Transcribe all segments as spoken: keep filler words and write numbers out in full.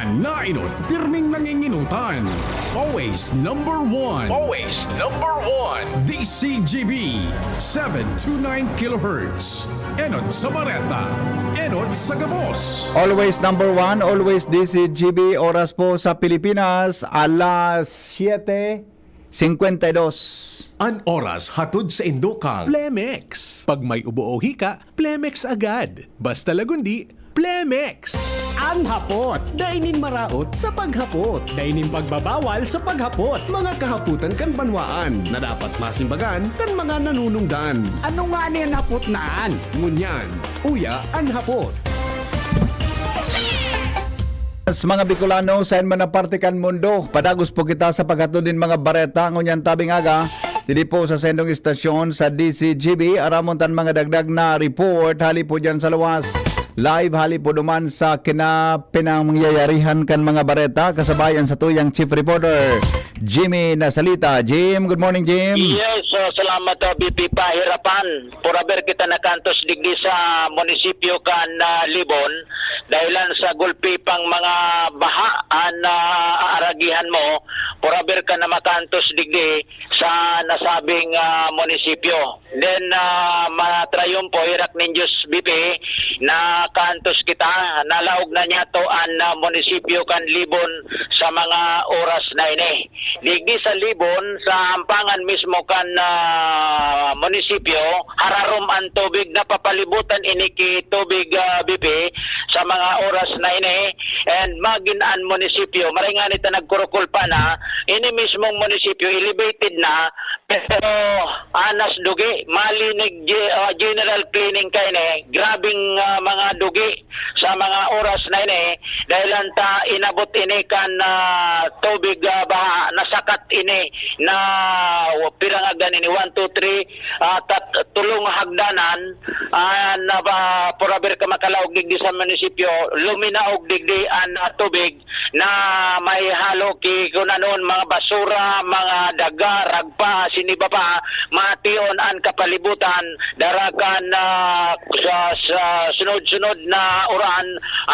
Nainot, pirming nanginginutan. Always number one. Always number one. D C G B, seven two nine kilohertz. Enot sa Bareta, enot sa gabos. Always number one, always D C G B. Oras po sa Pilipinas, alas siete cincuenta y dos. An oras hatod sa indokang Plemex. Pag may ubo o hika, Plemex agad. Basta lagundi, Plemex. An hapot, dai nin maraot sa paghapot. Dai nin pagbabawal sa paghapot. Mga kahapotan kan banwaan na dapat masimbagan kan mga nanunungdan. Ano ngani an hapot na an? Ngunyan, uya an hapot. Sa mga Bicolano, saen man na parte kan mundo, padagos po kita sa paghatod nin mga bareta. Ngunyan tabing aga, didi po sa sendong istasyon sa D C G B, aramon tan mga dagdag na report hali po dyan sa luwas. Live hali po duman sa kinapangyayarihan kan mga bareta, kasabay an satuyang chief reporter, Jimmy Nasalita. Jim, good morning, Jim. Yes, uh, salamat, uh, B P Pahirapan. Puraber kita nakantos digdi sa munisipyo kan, ah, Libon, dahilan sa gulpi pang mga baha an, ah, aaragihan mo. Puraber ka na makantos digdi sa nasabing, ah, munisipyo. Then, ah, matrayumpo, herak nin Diyos, B P, nakantos kita, nalaog na niyato an, ah, munisipyo kan Libon sa mga oras na ini. Digdi sa Libon, sa ampangan mismo kan, ah, munisipyo, hararom an tubig, napapalibutan ini ki tubig, ah, B P, sa mga oras na ini, and magin an munisipyo, maray ngani ta nagkurukulpa na, ini mismong munisipyo, elevated na, pero anas dugi, malinig ge-, ah, general cleaning kaini, grabing, ah, mga dugi sa mga oras na ini, dahilan ta inabot ini kan, ah, tubig, ah, baha, nasakat ini na pirang hagdan ini, one, two, three, ah, tat-, tulong hagdanan, ah, na ba, puraber ka makalaog digdi sa munisipyo, luminaog digdi an, ah, tubig na may halo ki kun anon, mga basura, mga daga, ragpa, asin iba pa, mation an kapalibutan, dara kan, ah, sa, sa sunod-sunod na uran,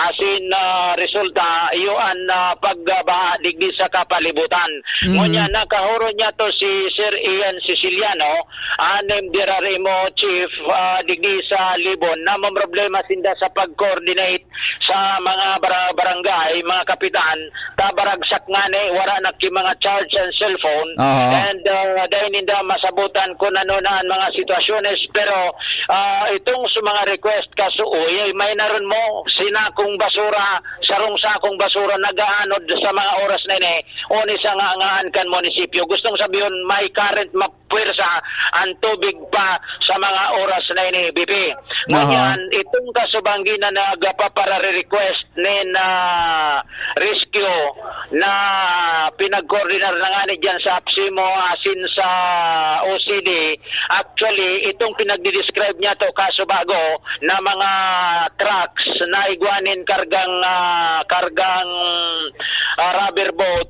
asin, ah, resulta, iyo an, ah, pagbaha digdi sa kapalibutan. Mhm. Ngunyan, nakahuro niyato si Sir Ian Siciliano, an M D R R M O chief, ah, digdi sa Libon, na mamroblema sinda sa pag-coordinate sa mga bara-, barangay, mga kapitan, ta baragsak ngani, wara na ki mga charge an cellphone. Aha. And, ah, dai ninda masabotan kun ano na an mga sitwasyones. Pero, ah, itong sa mga request ka, so, uy, may naron mo, sinakong basura, sarong sakong basura, nagaanod sa mga oras na ini, o ni sa nga, ngaan kan munisipyo. Gustong sabihon, may current ma-, puwersa an tubig pa sa mga oras na ini, B P. Aha. Ngunyan, itong kasubanggi na nagpaparare-request nin, ah, rescue na pinagkoordinar na ngani diyan sa APSEMO asin sa O C D. Actually, itong pinagdi-describe niyato kasubago na mga trucks na igwa nin kargang, ah, kargang, ah, rubber boat,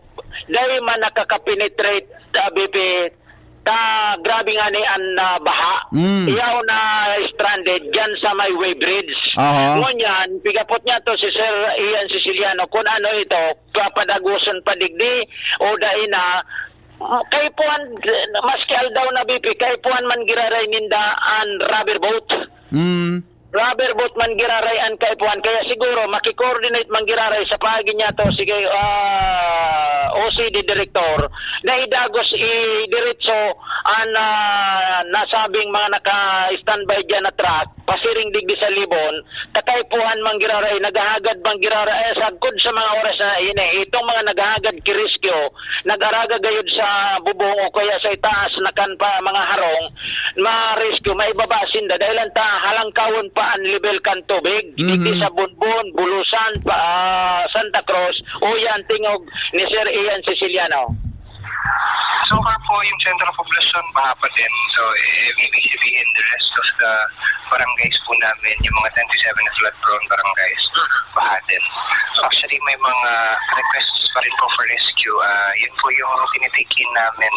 dai man nakakapenetrate, ah, B P, ta grabe ngani an, ah, baha. Mm. Iyaw na stranded diyan sa may weighbridge. Aha. Ngunyan, pigapot niyato si Sir Ian Siciliano kun ano ito, papadagoson pa digdi o dai na. Ah, kaipuhan, maski aldaw na, B P, kaipuhan man giraray ninda an rubber boat. Mm. Rubber boat man giraray an kaipuhan, kaya siguro maki-coordinate man giraray sa paagi niyato, sige, ah, O C D director, na idagos, idiretso an, ah, nasabing mga naka-standby diyan na truck pasiring digdi sa Libon, ta kaipuhan man giraray, naghahagad man giraray, eh, sagkod sa mga oras na ini, itong mga naghahagad ki rescue, nag-araga gayod sa bubong o kaya sa itaas na kan pa mga harong, ma-rescue, maibaba sinda, dahil ang ta-, halangkawon pa ang level kan tubig. Mhm. Digdi sa Bonbon, Bulusan, pa, ah, Santa Cruz, uya an tingog ni Sir Ian Siciliano. So far po, yung sentro poblasyon, baha pa din. So, eh, ibig sabihin, the rest of the barangays po namin, yung mga twenty-seven na flood-prone barangays, baha din. So, actually, may mga requests pa rin po for rescue. Ah, yun po yung tinitake in namin.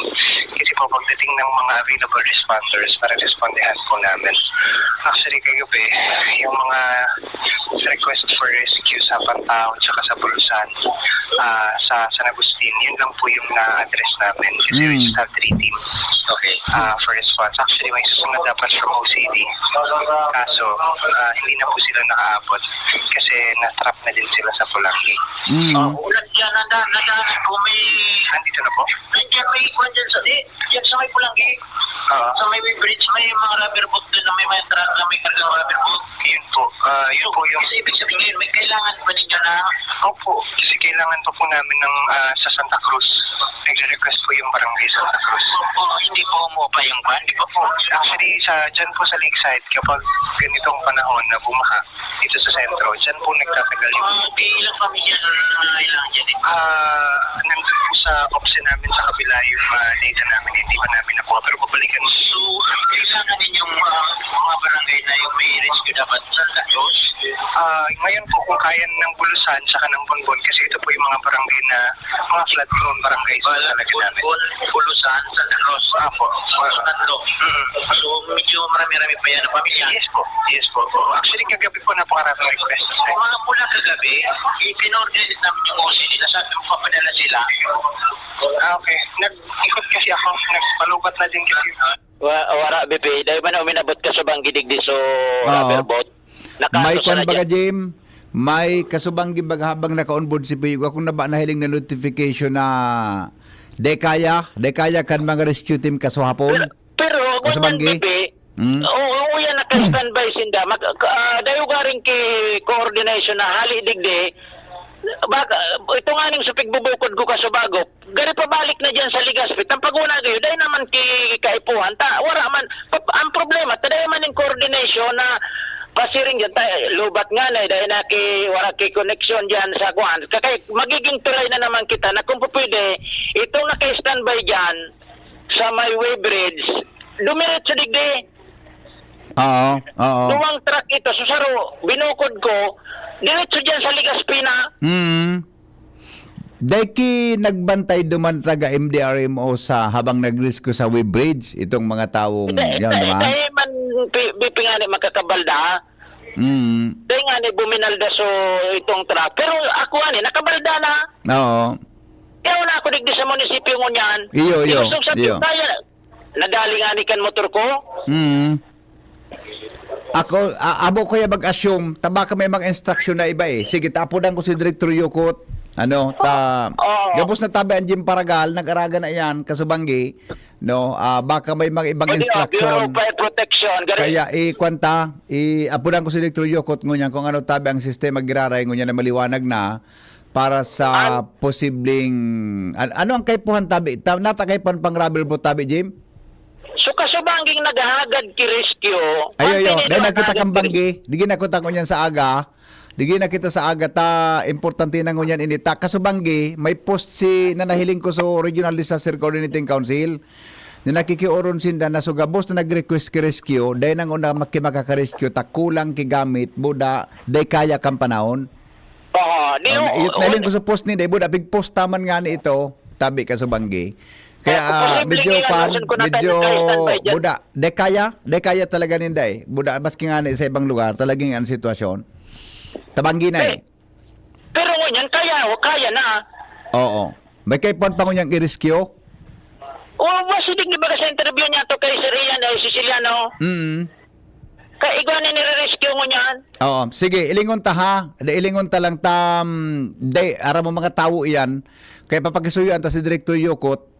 Kasi po, pagdating ng mga available responders, marerespondehan po namin. Actually, kagabi, yung mga request for rescue sa Pantao tsaka sa Bulusan, ah, sa San Agustin, yun lang po yung na-address namin. Kasi Mm. we just have three teams Okay. ah, for response. Actually, may susunod dapat from O C D. Kaso, ah, hindi na po sila nakaabot kasi na-trap na din sila sa Polangui. Mm. Ah, ulat yan, nanda-, nanda-, kung may Nandito na po? Nandiyan, may kwan dyan sa, di, yan sa may Polangui. Oo. Sa may, may bridge, may mga rubber boat doon na may, may truck na may kargang rubber boat. Yun po. Ah, yun po yung So, ibig sabihin, may kailangan ba ninyo na Opo, kasi kailangan pa po namin ng, ah, sa Santa Cruz. Nagre-request po yung barangay Santa Cruz. Opo, hindi po umuupa yung kwan, di ba po? Actually, sa, dyan po sa Lakeside, kapag ganitong panahon na bumaha, dito sa sentro, dyan po nagtatagal yung Ah, di ilang pamilya na nangangailangan dyan, eh? Ah, nandun po sa option namin sa kabila yung mga data namin, hindi pa namin nakuha, pero babalikan. So, ang kailangan ninyong mga, mga barangay na yung may rescue dapat, Santa Cruz? Ah, ngayon po, kung kaya ng Bulusan tsaka ng Bonbon, kasi ito po yung mga barangay na, mga flood prone barangay sa Wala, talaga namin. Bonbon, Bulusan, Santa Cruz. Apo. Tatlo. Mm. So, medyo marami-rami pa yan ang pamilya. Yes po. Yes po. Actually, kagabi po, napakaraming request. Kung mga pula kagabi, i-coordinate namin yung O C D. Nasabi mo, papadala sila. Ah, okay. Nag-ikot kasi ako. Nagpalubat na din kasi. Wa-, wara, B P. Dahil man uminabot ka sa banggidig di so Oo. rubber boat. May Nakaato kwan sana baga, dyan. Jim? May kasubanggi baga habang naka-onboard si Puyog. Ako na ba nahiling na notification na de kaya? De kaya kan mga rescue team kaswahapon? Pero, pero, Kasubanggi? ngunyan, B P, Hmm? oo, oo, yan, naka-standby sinda. Mag-, ah, dayo garing ki coordination na hali digdi. Baka, ito nga ning sa pigbubukod ko kasubagop. Gari pabalik na dyan sa Legazpi, tampaguna kayo, dahil naman ki kaipuhan, ta, wala man, pa-, ang problema, ta dahil man yung coordination na pasiring dyan, ta, lubat nga na, dahil na ki, wala ki connection dyan sa kuan. Kaya magiging tulay na naman kita na kung pwede, itong naka-standby dyan sa may weighbridge, dumiretso digdi. Oo, oo. Duwang truck ito, susaro, binukod ko, diretso dyan sa Legazpi na. Mm. Dai ki nagbantay duman taga M D R M O sa habang nag-rescue sa Wee Bridge, itong mga taong Hindi, yan, di ba? Kaya man, pi-, pi-, pi-, nga ni makakabalda. Mm. Kaya nga ni buminalda so itong truck. Pero ako, ani, nakabalda na. Oo. Kaya wala ako digdi sa munisipyo ngunyan. Iyo, iyo, Gusto sabi, iyo. Kaya, nadali nga ni kan motor ko. Mm. Ako, a-, abo ko ya mag-assume, ta baka may mga instruction na iba eh. Sige, tapudan ko si Director Yukot. Ano, ta, Oo. gabos na tabi ang Jim Paragal, nag-araga na iyan, kasubanggi, no? Ah, baka may mga ibang Pwede, oh, instruction. Bureau of Fire Protection, gari. Kaya, i-, kwan ta, i-, apudan ko si Director Yukot ngunyan kung ano tabi ang sistema giraray ngunyan na maliwanag na para sa An- posibleng, an-, ano ang kaipuhan tabi? Ta-, nata kaipuhan pang rubber boat tabi, Jim? So, kasubangging naghahagad ki rescue, Ayo, ayo. pwede Dahil na nakita naghahagad kang ki banggi, di ginakot ako niyan sa aga. Di ginakita sa aga ta, importante na ngunyan ini. Ta, kasubanggi, may post si, na nahiling ko sa Regional Disaster Coordinating Council, na nakikioron sinda na so gabos na nag-request ki rescue, dahil nang una maki makaka-rescue, ta kulang ki gamit, buda, dahil kaya kang panahon. Oo, di Oh, na, oo, nahiling oo. ko sa post ni, dahil buda, big post taman nga ni ito, tabi kasubanggi. Kaya, Eh, ah, posible medyo kaya, kwan, Nelson, kung medyo, natayo tayo, standby dyan. buda, de kaya, de kaya talaga ninda eh. Buda, maski nga na sa ibang lugar, talagang ang sitwasyon. Tabanggi na eh. Eh, pero ngunyan, kaya, o, kaya na. Oo. May kaipuhan pa ngunyang i-rescue? O, ba, sinig ni baga sa interview niya to kay Sir Ian, eh, Siciliano. Mm. Kay igwa na nire-rescue ngunyan. Oo. Sige, ilingon ta ha. Da-, ilingon ta lang ta, mm, day, aram mo mga tawo iyan. Kaya papakisuyuan ta si Director Yokot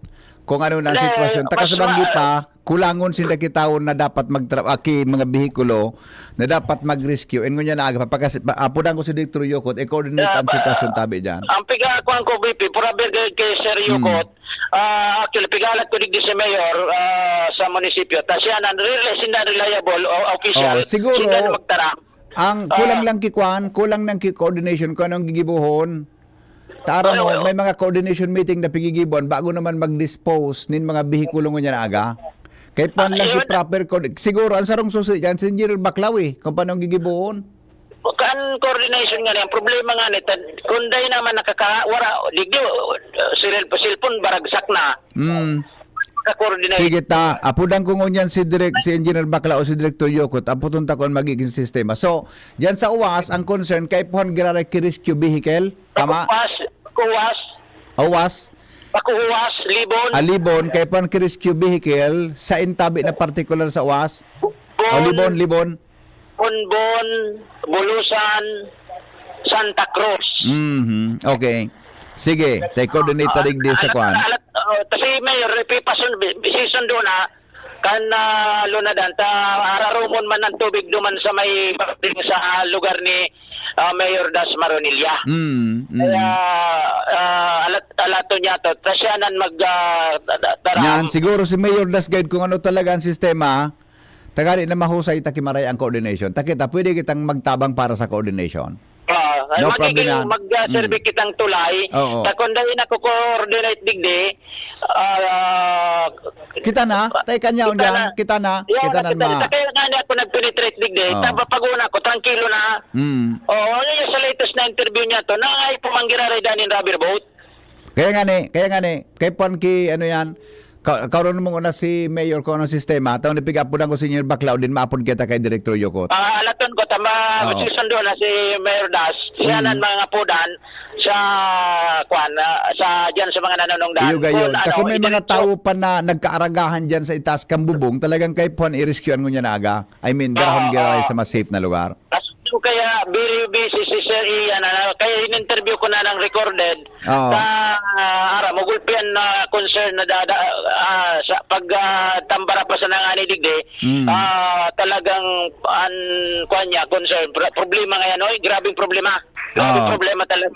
kung ano na ang Hindi, sitwasyon. Ta mas kasubanggi ma- pa, kulangon sinda ki tawo na dapat magtra-, ah, ki mga behikulo na dapat mag-rescue. And ngunyan na aga, papakas-, pa-, apudan ko si Director Yokot, i-coordinate Ah, ang ba-, sitwasyon tabi dyan. Ang piga-, kuwan ko, B P, pura birgay kay Sir Mm. Yokot. Ah, actually, pigalat ko digdi si Mayor, ah, sa munisipyo. Ta siya na, rela-, sinda reliable o official, Oh, siguro, sinda na magtaram. ang kulang Ah. lang ki kuwan, kulang lang ki coordination kung anong gigibohon. Tara Wala, mo, wala. may mga coordination meeting na pigigibohon bago naman mag-dispose nin mga behikulo ngunyan na aga. Kay pan Ah, lang ki yun. proper co-, siguro ang sarong susi dyan, si Engineer Baclaw eh, kung paano ang gigibohon. Kan coordination nga niya, ang problema nga ni, tad-, kung dahil naman nakaka-, wala, di, di, uh, cell-, cellphone, baragsak na. Mm. sa coordinate. Sige ta, apodan ko ngunyan si Direk, si Engineer Bakla o si Director Yokot, apoton ta kung magiging sistema. So, diyan sa uwas, ang concern, kaipuhan giraray ki rescue vehicle, tama? Pakuwas, pakuwas. Uwas? Pakuwas, Libon. Ah, Libon, kaipuhan ki rescue vehicle, sa intabi na partikular sa uwas? O, Libon, Libon. Bonbon, Bulusan, Santa Cruz. Mhm, okay. Sige, tay coordinate ta digdi sa kwan. Alat, alat, oh, kasi Mayor, ipipasun-, bi-, bisisundo na, kan, ah, lunadan, ta ararumon man ang tubig duman sa may pagdating sa lugar ni, ah, Mayor Das Maronilla. Mm, mm. Kaya, ah, alat, alaton niya to. Ta siya nan mag, ah, ta-, ta-, taram. Yan, siguro si Mayor Das Guide kung ano talaga ang sistema, tanganing mahusay ta ki maray ang coordination. Ta kita, pwede kitang magtabang para sa coordination. Ah, no problem yan. Mag, ah, survey kitang tulay. Oo. Ta kun dai na ko coordinate digdi, ah, kita na, tay kanyaon diyan, kita na, kita na, kita na. Kaya nga niya ako nag-penetrate digdi, ta pag-una ko, trangkilo na. Mm. Oo, yun yung sa latest na interview niya to, na ay pumanggiran rin danin rubber boat. Kaya nga ni, kaya nga ni, kay Juan ki, ano yan, ka-, karon mong una si Mayor kung anong sistema, taon ipigapudan ko si Engineer Baclao, din maapod kita kay Director Yokot. Ah, alaton ko, tama, oo, susundo na si Mayor Das, siya nan mga pudan sa, kwan, ah, sa, dyan sa mga nanunungdan. Iyo gayon. Kung ano, ta kung may mga tawo pa na nagkaaragahan dyan sa itaas kang bubong, talagang kay Juan i-rescuean ngunyan na aga. I mean, darahon giraray sa mas safe na lugar. Kaso kaya very busy si Sir Ian, ano, kaya in-interview ko na ng recorded. Oo. Sa, ah, ara, magulpian na concern na dada, ah, sa pag, ah, tambara pa sa nangani digdi, mm, ah, talagang an, kuwan niya, concern, pro-, problema ngayon, oy, grabeng problema. Grabeng problema talaga.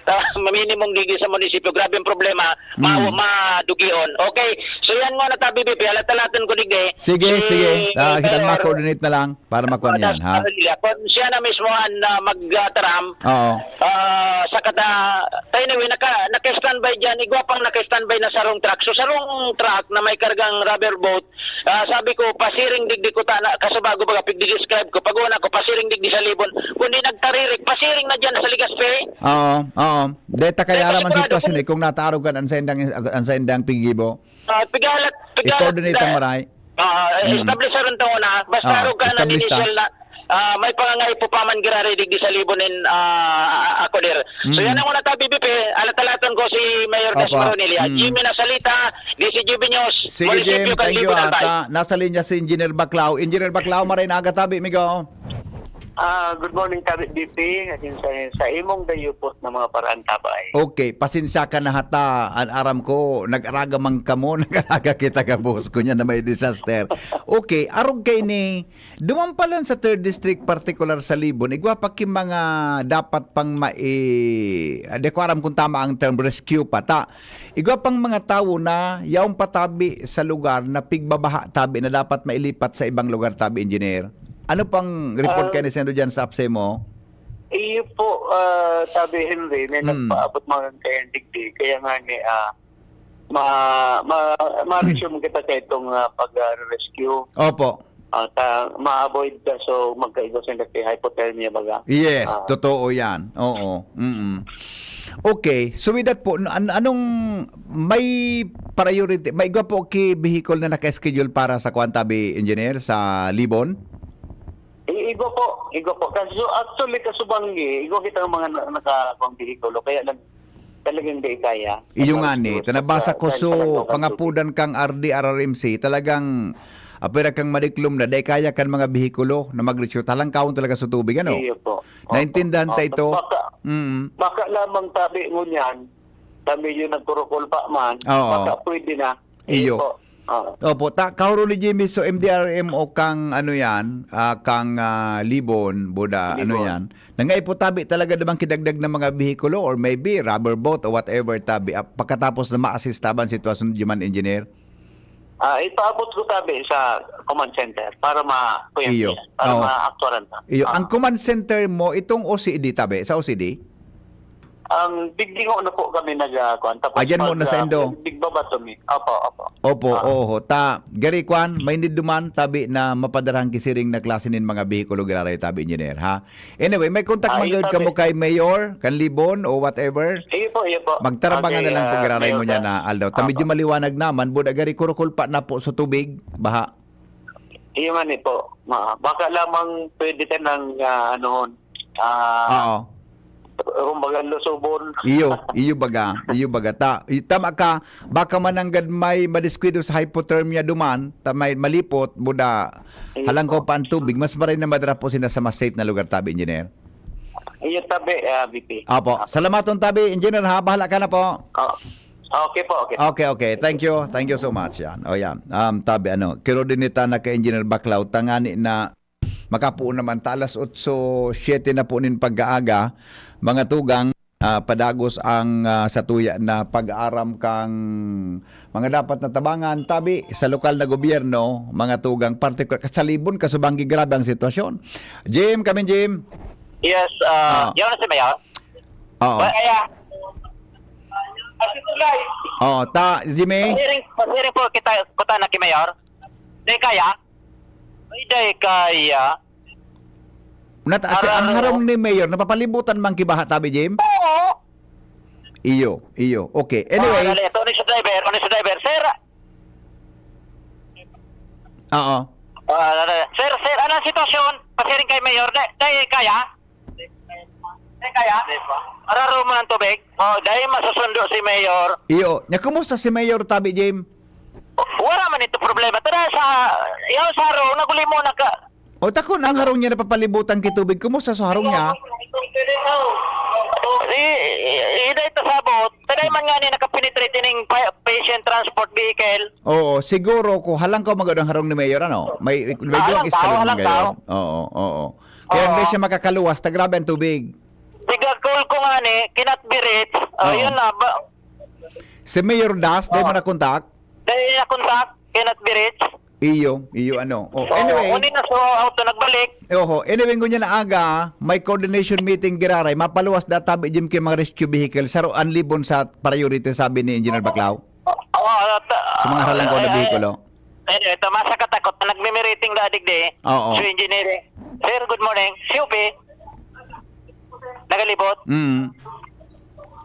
Ah, minimum digdi sa munisipyo, grabeng problema, ma-, mm, madugion. Okay, so yan nga na tabi, B P, alat-alatan ko digdi. Sige, sige. Ah, kita ma-coordinate na lang. Para makuha niyan, ha? Kung siya na mismo ang, ah, magtaram, oo, ah, sa kata, anyway, naka, naka-standby dyan, igwa pang naka-standby na sarong truck. So, sarong truck na may kargang rubber boat, ah, sabi ko, pasiring digdi ko ta, na, kasubago baga, pigdi-describe ko, pag-una ko, pasiring digdi sa Libon. Kundi nagtaririk, pasiring na dyan sa Legazpi. Oo, oo. Deta kaya araman sitwasyon eh, kung nataarog kan an sa indang, an sa indang pigibo. Ah, pigalat, pigalat, i-coordinate ang maray. Ah, mm, establish sa ron taon na. Basta, ah, arog ka na establish ta. Initial na, ah, may pangangaipo pa man giraray digdi sa Libon nin, ah, ako dir. So, mm, yan ang una tabi, B P. Alat-alatan ko si Mayor Das Maronilla. Opo. Mm. Jimmy Nasalita, D C G B News, sige, Munisipyo Jim, kan thank you, Libon, ah. Albay. Ta, nasa linya si Engineer Baclao. Engineer Baclao, maray na aga tabi, migo. Ah, good morning, Tabi B P. Asin sa, sa imong dayupot na mga paraan, tabay. Okay, pasensya ka na hata. An aram ko, nag-araga man kamo, nag-araga kita gabos, kunya na may disaster. Okay, arog kay ni, duman pa lang sa third district, partikular sa Libon, igwa pa ki mga dapat pang mai-, ah, di ko aram kung tama ang term, rescue pa ta. Igwa pang mga tawo na yaon pa tabi sa lugar na pigbabaha tabi na dapat mailipat sa ibang lugar tabi, engineer. Ano pang report, ah, kayo ni Sendo dyan sa apse mo? Iyo po, ah, tabi Henry, may, hmm, nagpaabot mga kaya digdi. Kaya nga ni, ah, ma-, ma-, ma-resume kita sa itong, ah, pag-, ah, rescue. Opo. Ah, ta-, ma-avoid ta, so magkaigo sa industry, hypothermia baga. Yes, ah, totoo yan. Oo. Mm-mm. Okay, so with that po, an-, anong may priority, may igwa po ki vehicle na naka-schedule para sa Quantabi, Engineer, sa Libon? I-, igwa po, igwa po. Kaso, actually, kasubanggi, igwa kita ang mga na-, naka-, pang vehikulo, kaya lang, talagang di kaya. Iyo nga ni, tanabasa ko so, pangapudan kang R D R R M C, talagang, apira kang madiklom na, di kaya kan mga behikulo na mag-rescue, talangkawon talaga sa tubig, ano? Iyo po. Opo. Naintindihan ta ito? Baka, mm, baka lamang tabi ngunyan, kami yung nagkurukul pa man, oo, baka pwede na. Iyo. Iyo po. Oo. Opo, ta, kahuro ni Jimmy, so M D R M o kang, ano yan, ah, kang, ah, Libon, Buda, ano yan? Nangaipo tabi talaga namang kidagdag na mga behikulo or maybe rubber boat o whatever tabi, ah, pagkatapos na ma-assist taban sitwasyon, Juman Engineer? Ah, ipaabot ko tabi sa command center para ma-, iyo, para ma-actuaran ta. Iyo. Ah. Ang command center mo, itong O C D tabi, sa O C D? Ang digdingo na po kami nag, ah, kuwan. Tapos Ah, dyan pag, muna sa ah, Indo? Big Babato mi. Opo, opo. Opo, Ah. oo. Ta, gari kwan, may need duman, tabi na mapadarahan ki siring na klase nin mga behikulo giraray tabi, engineer, ha? Anyway, may kontak Ah, man iyo gayud tabi. kamo kay Mayor, kan Libon, o whatever. Iyo po, iyo po. Magtarabangan Okay, na lang po ah, giraray Mayor ngunyan ka. na aldaw. Ta medyo Opo. maliwanag naman, buda gari kurukol pa na po sa tubig, baha. Iyo man eh po. Ma, baka lamang pwede ka ng, ah, ano, ah, Oo. kumbaga, lusubon. Iyo, iyo baga, iyo baga. Ta, i-, tama ka, baka mananggad may madiskwidado sa hypothermia duman, ta may malipot, buda, Iyo halangkaw po. pa ang tubig, mas maray na madara po sila sa mas safe na lugar, tabi, engineer. Iyo, tabi, ah, B P. Opo. Opo. Salamaton, tabi, engineer, ha? Bahala ka na po. Oh. Okay po, okay. Okay, okay. Thank you. Thank you so much. Yan. O, yan. Um, tabi, ano, kinordinita na kay Engineer Baclaw, tangani na makapoon naman ta alas otso, siyete na po nin pag-aaga, mga tugang, ah, padagos ang, ah, satuya na pag-aaram kang mga dapat na tabangan, tabi, sa lokal na gobyerno, mga tugang, partikular, sa Libon, kasubanggi, grabe ang sitwasyon. Jim, kami, Jim. Yes, ah, Ah. yaw na si Mayor. Oo. Ba, kaya, Oo, ta, Jimmy? Pasiring, pasiring po kita, kuta na ki Mayor. Di kaya? Ay, di kaya. Nat-, si, ang Aral harong mo. ni Mayor, napapalibutan man ki baha, tabi, Jim? Oo. Iyo, iyo. Okay. Anyway. Ah, dali. Ito, ano sa driver? Ano sa driver? Sir, Oo. ah, dali. Sir, sir, anong sitwasyon? Pasiring kay Mayor. Di, di kaya? Di kaya? Araro mo ng tubig? Oh, dahil masusundo si Mayor. Iyo. Nya, kumusta si Mayor, tabi, Jim? Wala man ito problema. Tara sa, yaw sa harong, naguli mo na ka. O, takon, ang harong niya napapalibutan ki tubig. Kumusta sa harong niya? Di, i-, i-, ito sabot. Taday man nga ni nakapenetrate ning pa-, patient transport vehicle. Oo, siguro kung halangkaw magod ang harong ni Mayor, ano? May, may Ah, duwang halangkaw, eskalon halangkaw. ngayon. Oo, oo. Kaya Oo. hindi siya makakaluwas, ta grabe ang tubig. Tiga-call ko nga ni, cannot be reached. Oh, Oo. yun na. Ba, Si Mayor Das, di Oo. mo na-contact? Dahil na-contact, cannot be reached. Iyo, iyo, ano. Oh, Oo, anyway. Kunin na so auto nagbalik. Oho, anyway, ngunyan na aga, may coordination meeting giraray. Mapaluwas da tabi, Jim, ki mga rescue vehicle. Saro an Libon sa priority, sabi ni Engineer Baclaw. Oo, ta-, Sa mga haralangkaw na eh, behikulo. Anyway, ito, masakat ako. Nagme-meeting da digdi. Oo. So, engineering. Sir, good morning. C O P. Nagalibot. Mm.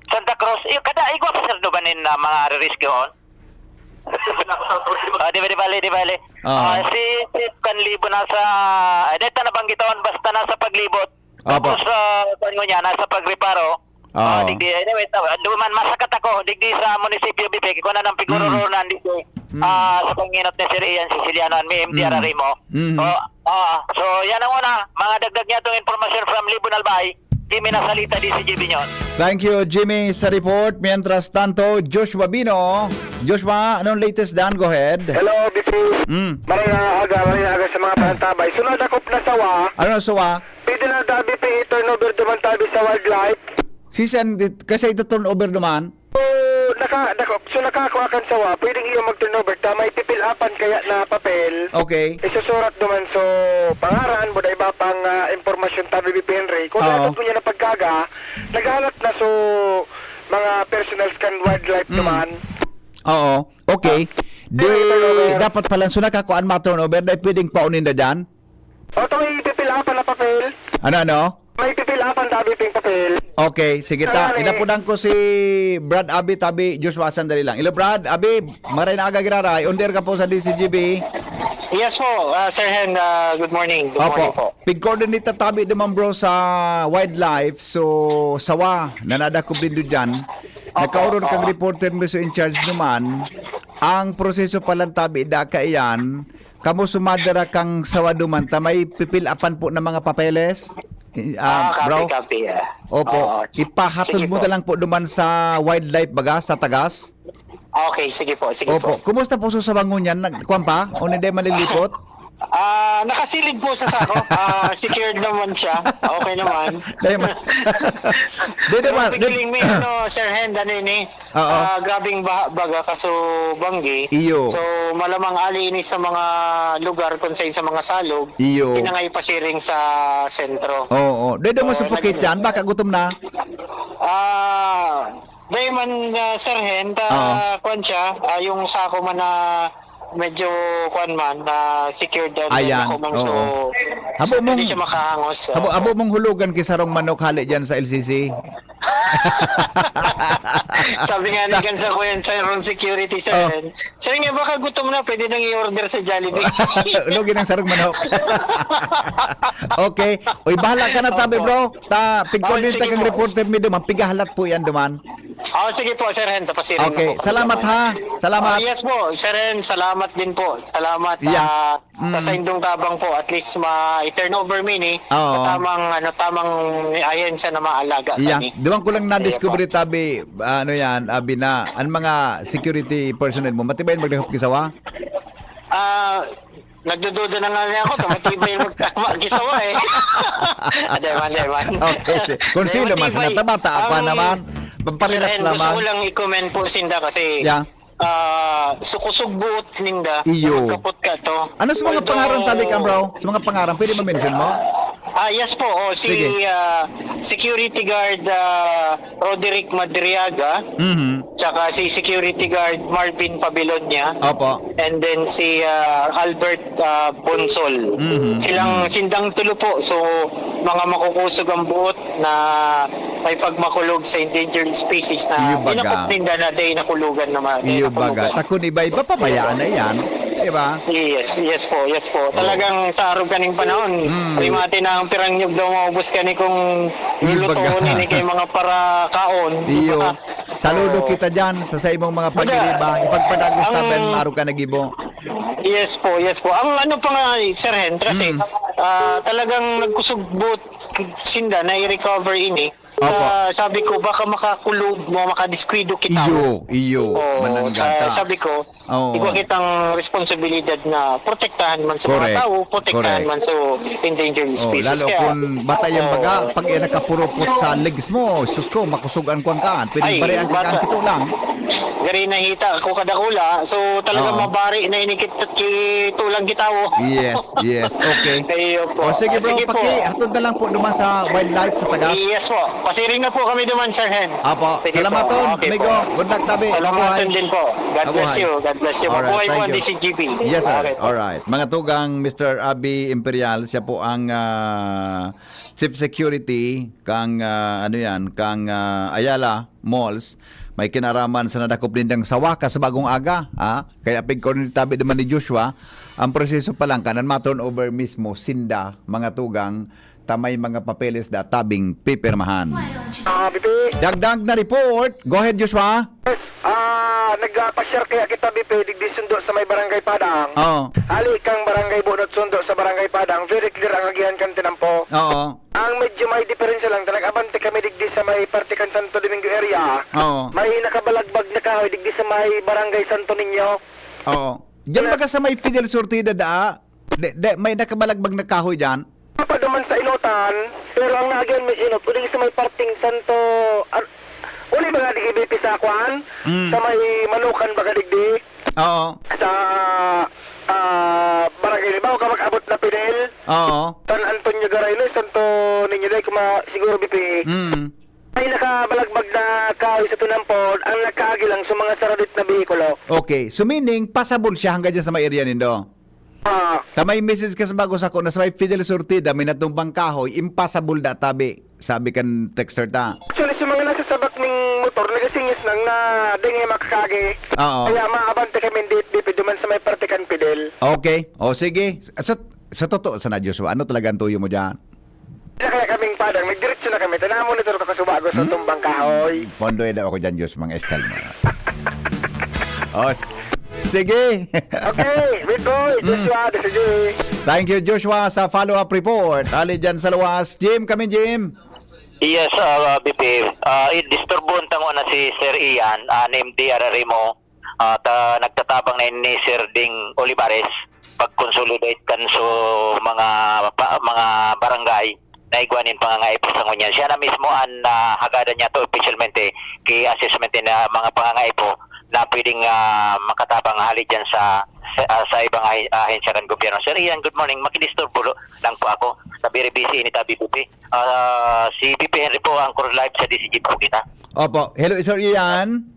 Santa Cruz. Iyo, kada igwa pa, sir, do ba nin, ah, mga rescue on? Ah, di ba, di bali, di bali. Oo. Ah, si Chief Canlibo nasa, eh, dahil ta nabanggiton, basta nasa paglibot. Opo. Tapos, ah, kuwan ngunyan, nasa pagreparo. Oo. Ah, digdi, anyway, ta-, duman, masakat ako, digdi sa munisipyo, Bibi, kung anong Mm. pigururungan digdi, Mm. ah, sa panginot ni Sir Ian Siciliano, ang may M D R Mm. Rimo. Mm. Oh, ah, so, yan ang una. Mga dagdag niya itong impormasyon from Libon Albay. Jimmy Nasalita, D C G B News. Thank you, Jimmy, sa report. Mientras tanto, Joshua Bino. Joshua, anong latest dan? Go ahead. Hello, B P. Mm. Maray na aga, maray na aga sa mga pantabay. Sunod ako na sawa. Ano, sawa? Pwede na tabi pi turnover duman tabi sa wildlife. Sisan, di-, kasi ito turnover duman? So, naka-, naka-, so, nakakuha kan sawa, pwedeng iyo mag-turnover ta may pipilapan kaya na papel. Okay. Isusurat duman so pangaran, buda iba pang, ah, impormasyon tabi, B P Henry. Kung Oo. dapat mo niya na pagkaga, naghahanap na so mga personals kan wildlife Mm. duman. Oo. Okay. Di, Turnover. dapat pala, so nakakuan ma-turnover, dahil pwedeng paunin na dyan? O, ito may pipilapan na papel. Ano, ano? May pipilapan tabi ping papel. Okay, sige ta. Kaya ni Inapunan ko si Brad Abi tabi, Joshua, sandali lang. Hello, Brad Abi, maray na aga giraray. Under ka po sa D C G B. Yes po, ah, Sir Hen, ah, good morning. Good Opo. morning po. Pig-coordinate ta tabi naman, bro, sa wildlife. So, sawa, nanadakob din doon dyan. Opo, Nagkauror kang oo. reporter mo sa in charge naman. Ang proseso palang tabi, da kaiyan, kamo sumadara kang sawa duman ta may pipilapan po ng mga papeles? I-, ah, Ah, copy, bro? copy, ah. Opo. Oo. Ipahatod Sige mo po. na lang po duman sa wildlife baga, sa tagas? Okay, sige po, sige Opo. po. Kumusta po sa sawa ngunyan? Nag-, kuwan pa? O hindi malilipot? Ah, nakasilid po sa sako. Ah, secured naman siya. Okay naman. Dahil ma-, Di, di Pero ba, di, pigling may ano, Sir Hen, ano yun eh? Oo. Ah, grabing baha, baga, kaso banggi. Iyo. So, malamang ali ini sa mga lugar kung saan sa mga salog, Iyo. pinangay pasiring sa sentro. Oo. Dede mo So, supukit naging yan, baka gutom na. Ah, dai man, ah, Sir Hen, ta, Oo. kwan siya, ah, yung sako man na medyo, kwan man, na secured and Ayan, ako man, so, oo. Habo so, pwede mong, siya makahangos, habo, oo. habo mong hulugan ki sarong manok hali dyan sa L C C. Sabi nga ni Sa Gansa ko yan, sa room security, Sir Oh. Hen. Sir, nga baka gutom na, pwede nang i-order sa Jollibee. Lugi ng sarong manok. Okay. Uy, bahala ka na, tabi, Opo. bro. Ta, pigkuan Oh, din sige tagang po. reporter mi duman. Pigahalat po yan duman. Oh, sige po, Sir Hen, tapasirin Okay. na po kami Salamat, naman. ha. Salamat. Oh, yes po, Sir Hen, salamat din po. Salamat, Yeah. ah, sa Mm. saindong tabang po. At least, ma-turnover mi ni Oo. sa tamang, ano, tamang ahensya na maalaga Yeah. kami. Duman ko lang Ayun na-discover po. tabi, ano yan, abi na, ang mga security personnel mo, matibay magdakop kisawa? Ah, nagdududa na nga niya ako, ta matibay yung magtama, gisawa eh. Ah, di man, di man. Okay, sige. Kung Di, sino man, matibay. sa bata, ako Ang, naman, pamparilax Sir Hen, gusto naman. ko lang i-comment po, Sinda, kasi, Yeah. ah, sukusog buot ninda, Iyo. magkapot ka to. Ano sa mga Although pangaran, tabi ka, bro? Sa mga pangaran, pwede ma-mention mo? Ah, yes po. Oh, si, Sige. ah, security guard, ah, Roderick Madriaga, Mhm. tsaka si security guard Marvin Pabilonia, Opo. and then si, ah, Albert, ah, Bonsol. Mhm. Silang, Mhm. sindang tulo po. So, mga makukusog ang buot na may pagmakulog sa endangered species na Iyo baga. dinakop ninda na day nakulugan naman, day Iyo baga. nakulugan. Ta kun iba-iba, pabayaan na yan. Di ba? Yes, yes po, yes po. Oo. Talagang sa arog kaning panahon, Mm. rimate na ang pirang nyug daw maubos kani kung Iyo lulutuon baga. ini kay mga para kaon, di Iyo. ba? Saludo Oo. kita dyan sa, sa imong mga Baga, pagiriba. Ipagpadagos ang tabi, arog ka nagibo. Yes po, yes po. Ang ano pa nga, Sir Hen, kasi, Mm. ah, talagang nagkusog buot sinda na i-recover ini. Opo. Ah, sabi ko, baka makakulog mo, makadiskwidong kita. Iyo, iyo, Oo, mananggata. sa-, sabi ko, Oo. igwa kitang responsibilidad na protektahan man sa mga Correct, tao, protektahan correct. man sa endangered Oh, species. lalo Kaya, kung bata yan, oo. baga, pag yan nakapurupot sa legs mo, sus ko, makusog an kwan ka, pwedeng Ay, barian ka bata. ang kito lang. Gari nahita ko kadakula, so talagang Oo. mabari na inikit-, kitulang kitawo. Yes, yes, okay. Ayun po. O, sige, Ah, bro, sige po. paki-, hatod na lang po duman sa wildlife sa tagas. Yes po. Pasiring na po kami duman, Sir Hen. Apo. Sige Salamat po. ton, Okay amigo. po. Good luck, tabi. Salamat Mabuhay. din po. God bless Mabuhay. you. God bless you. Alright, Mabuhay po thank ang you. D C G B. Yes, sir. Okay po. Alright. Mga tugang, Mister Abi Imperial, siya po ang, ah, Chief Security kang, ah, ano yan, kang, ah, Ayala Malls. May kinaraman sa nadakop nindang sawa ka sa Bagong Aga, ah. Kaya pigkaw ni tabi naman ni Joshua, ang proseso pa lang, kanan ma-turn over mismo, sinda, mga tugang, ta may mga papeles da tabing pipirmahan. Ah, Bipi. Dagdag na report. Go ahead, Joshua. Ah, nagpasyar kaya kita, Bipi, digdi sundo sa may Barangay Padang. Oo. Hali kang Barangay Bunot sundo sa Barangay Padang, very clear ang agihan kan tinampo. Oo. Ang medyo may diferensya lang, ta nag-abante kami digdi sa may parte kan Santo Domingo area. Oo. May nakabalagbag na kahoy digdi sa may Barangay Santo Niño. Oo. Diyan Na- baga sa may Fidel Sortida da, de, de, may nakabalagbag na kahoy diyan? Paduman sa Inotan, pero ang naagihan may inot, uli sa may parting Santo, ar-, uli ba nga digdi, Bipi, sa kwan? Mm. Sa may Manukan baga digdi? Oo. Sa, ah, Barangay Limao ka mag-abot na Fidel? Oo. San Antonio Garay, no? Santo Niño, dai ko ma-, siguro, Bipi. Mm. May nakabalagbag na kahoy sa tinampon, ang nakaagi lang sa mga saradit na behikulo. Okay. So, meaning, pasabol siya hanggang dyan sa may area nindo? Ah. Ta may message ka sa bago sako na sa may Fidel Sortida, may natumbang kahoy, impossible da tabi, sabi kan texter ta. Actually, sa mga nasa sabak ning motor, nagasingis nang na dai nga makakagi. Oo. Kaya maabante kami, di, di, duman sa may parte kan Fidel. Okay. O, sige. Sa, sa totoo sana, Joshua, ano talaga ang tuyo mo dyan? Kaya kaming padang, nagdiretso na kami. Tanaw mo nito, kakasubago sa Hmm. tumbang kahoy. Pondoy daw ako dyan, Diyos, mga estal mo. O, s-, sige. Okay, wait, boy. Hmm. Joshua, this is Jay. Thank you, Joshua, sa follow-up report. Ali dyan sa luwas. Jim, kami, Jim. Yes, ah, B P. Ah, i-disturbo ang tango na si Sir Ian, ah, ni M D R Remo. At, ah, nagtatabang na ni Sir Ding Olivares pag-consolidate kan so mga pa-, mga barangay na igwa nin pangangaipo sa ngunyan. Siya na mismo ang, ah, hagadan niya to opisyalmente ki i-assessment na mga pangangaipo na pwedeng, ah, makatabang hali dyan sa, sa, ah, sa ibang ahi-, ahensya kan gobyerno. Sir Ian, good morning. Makidisturbo lo-, lang po ako. Sa very busy ini ta, B P P. Ah, si B P Henry po, anchor live sa D C G po kita. Opo. Hello, Sir Ian.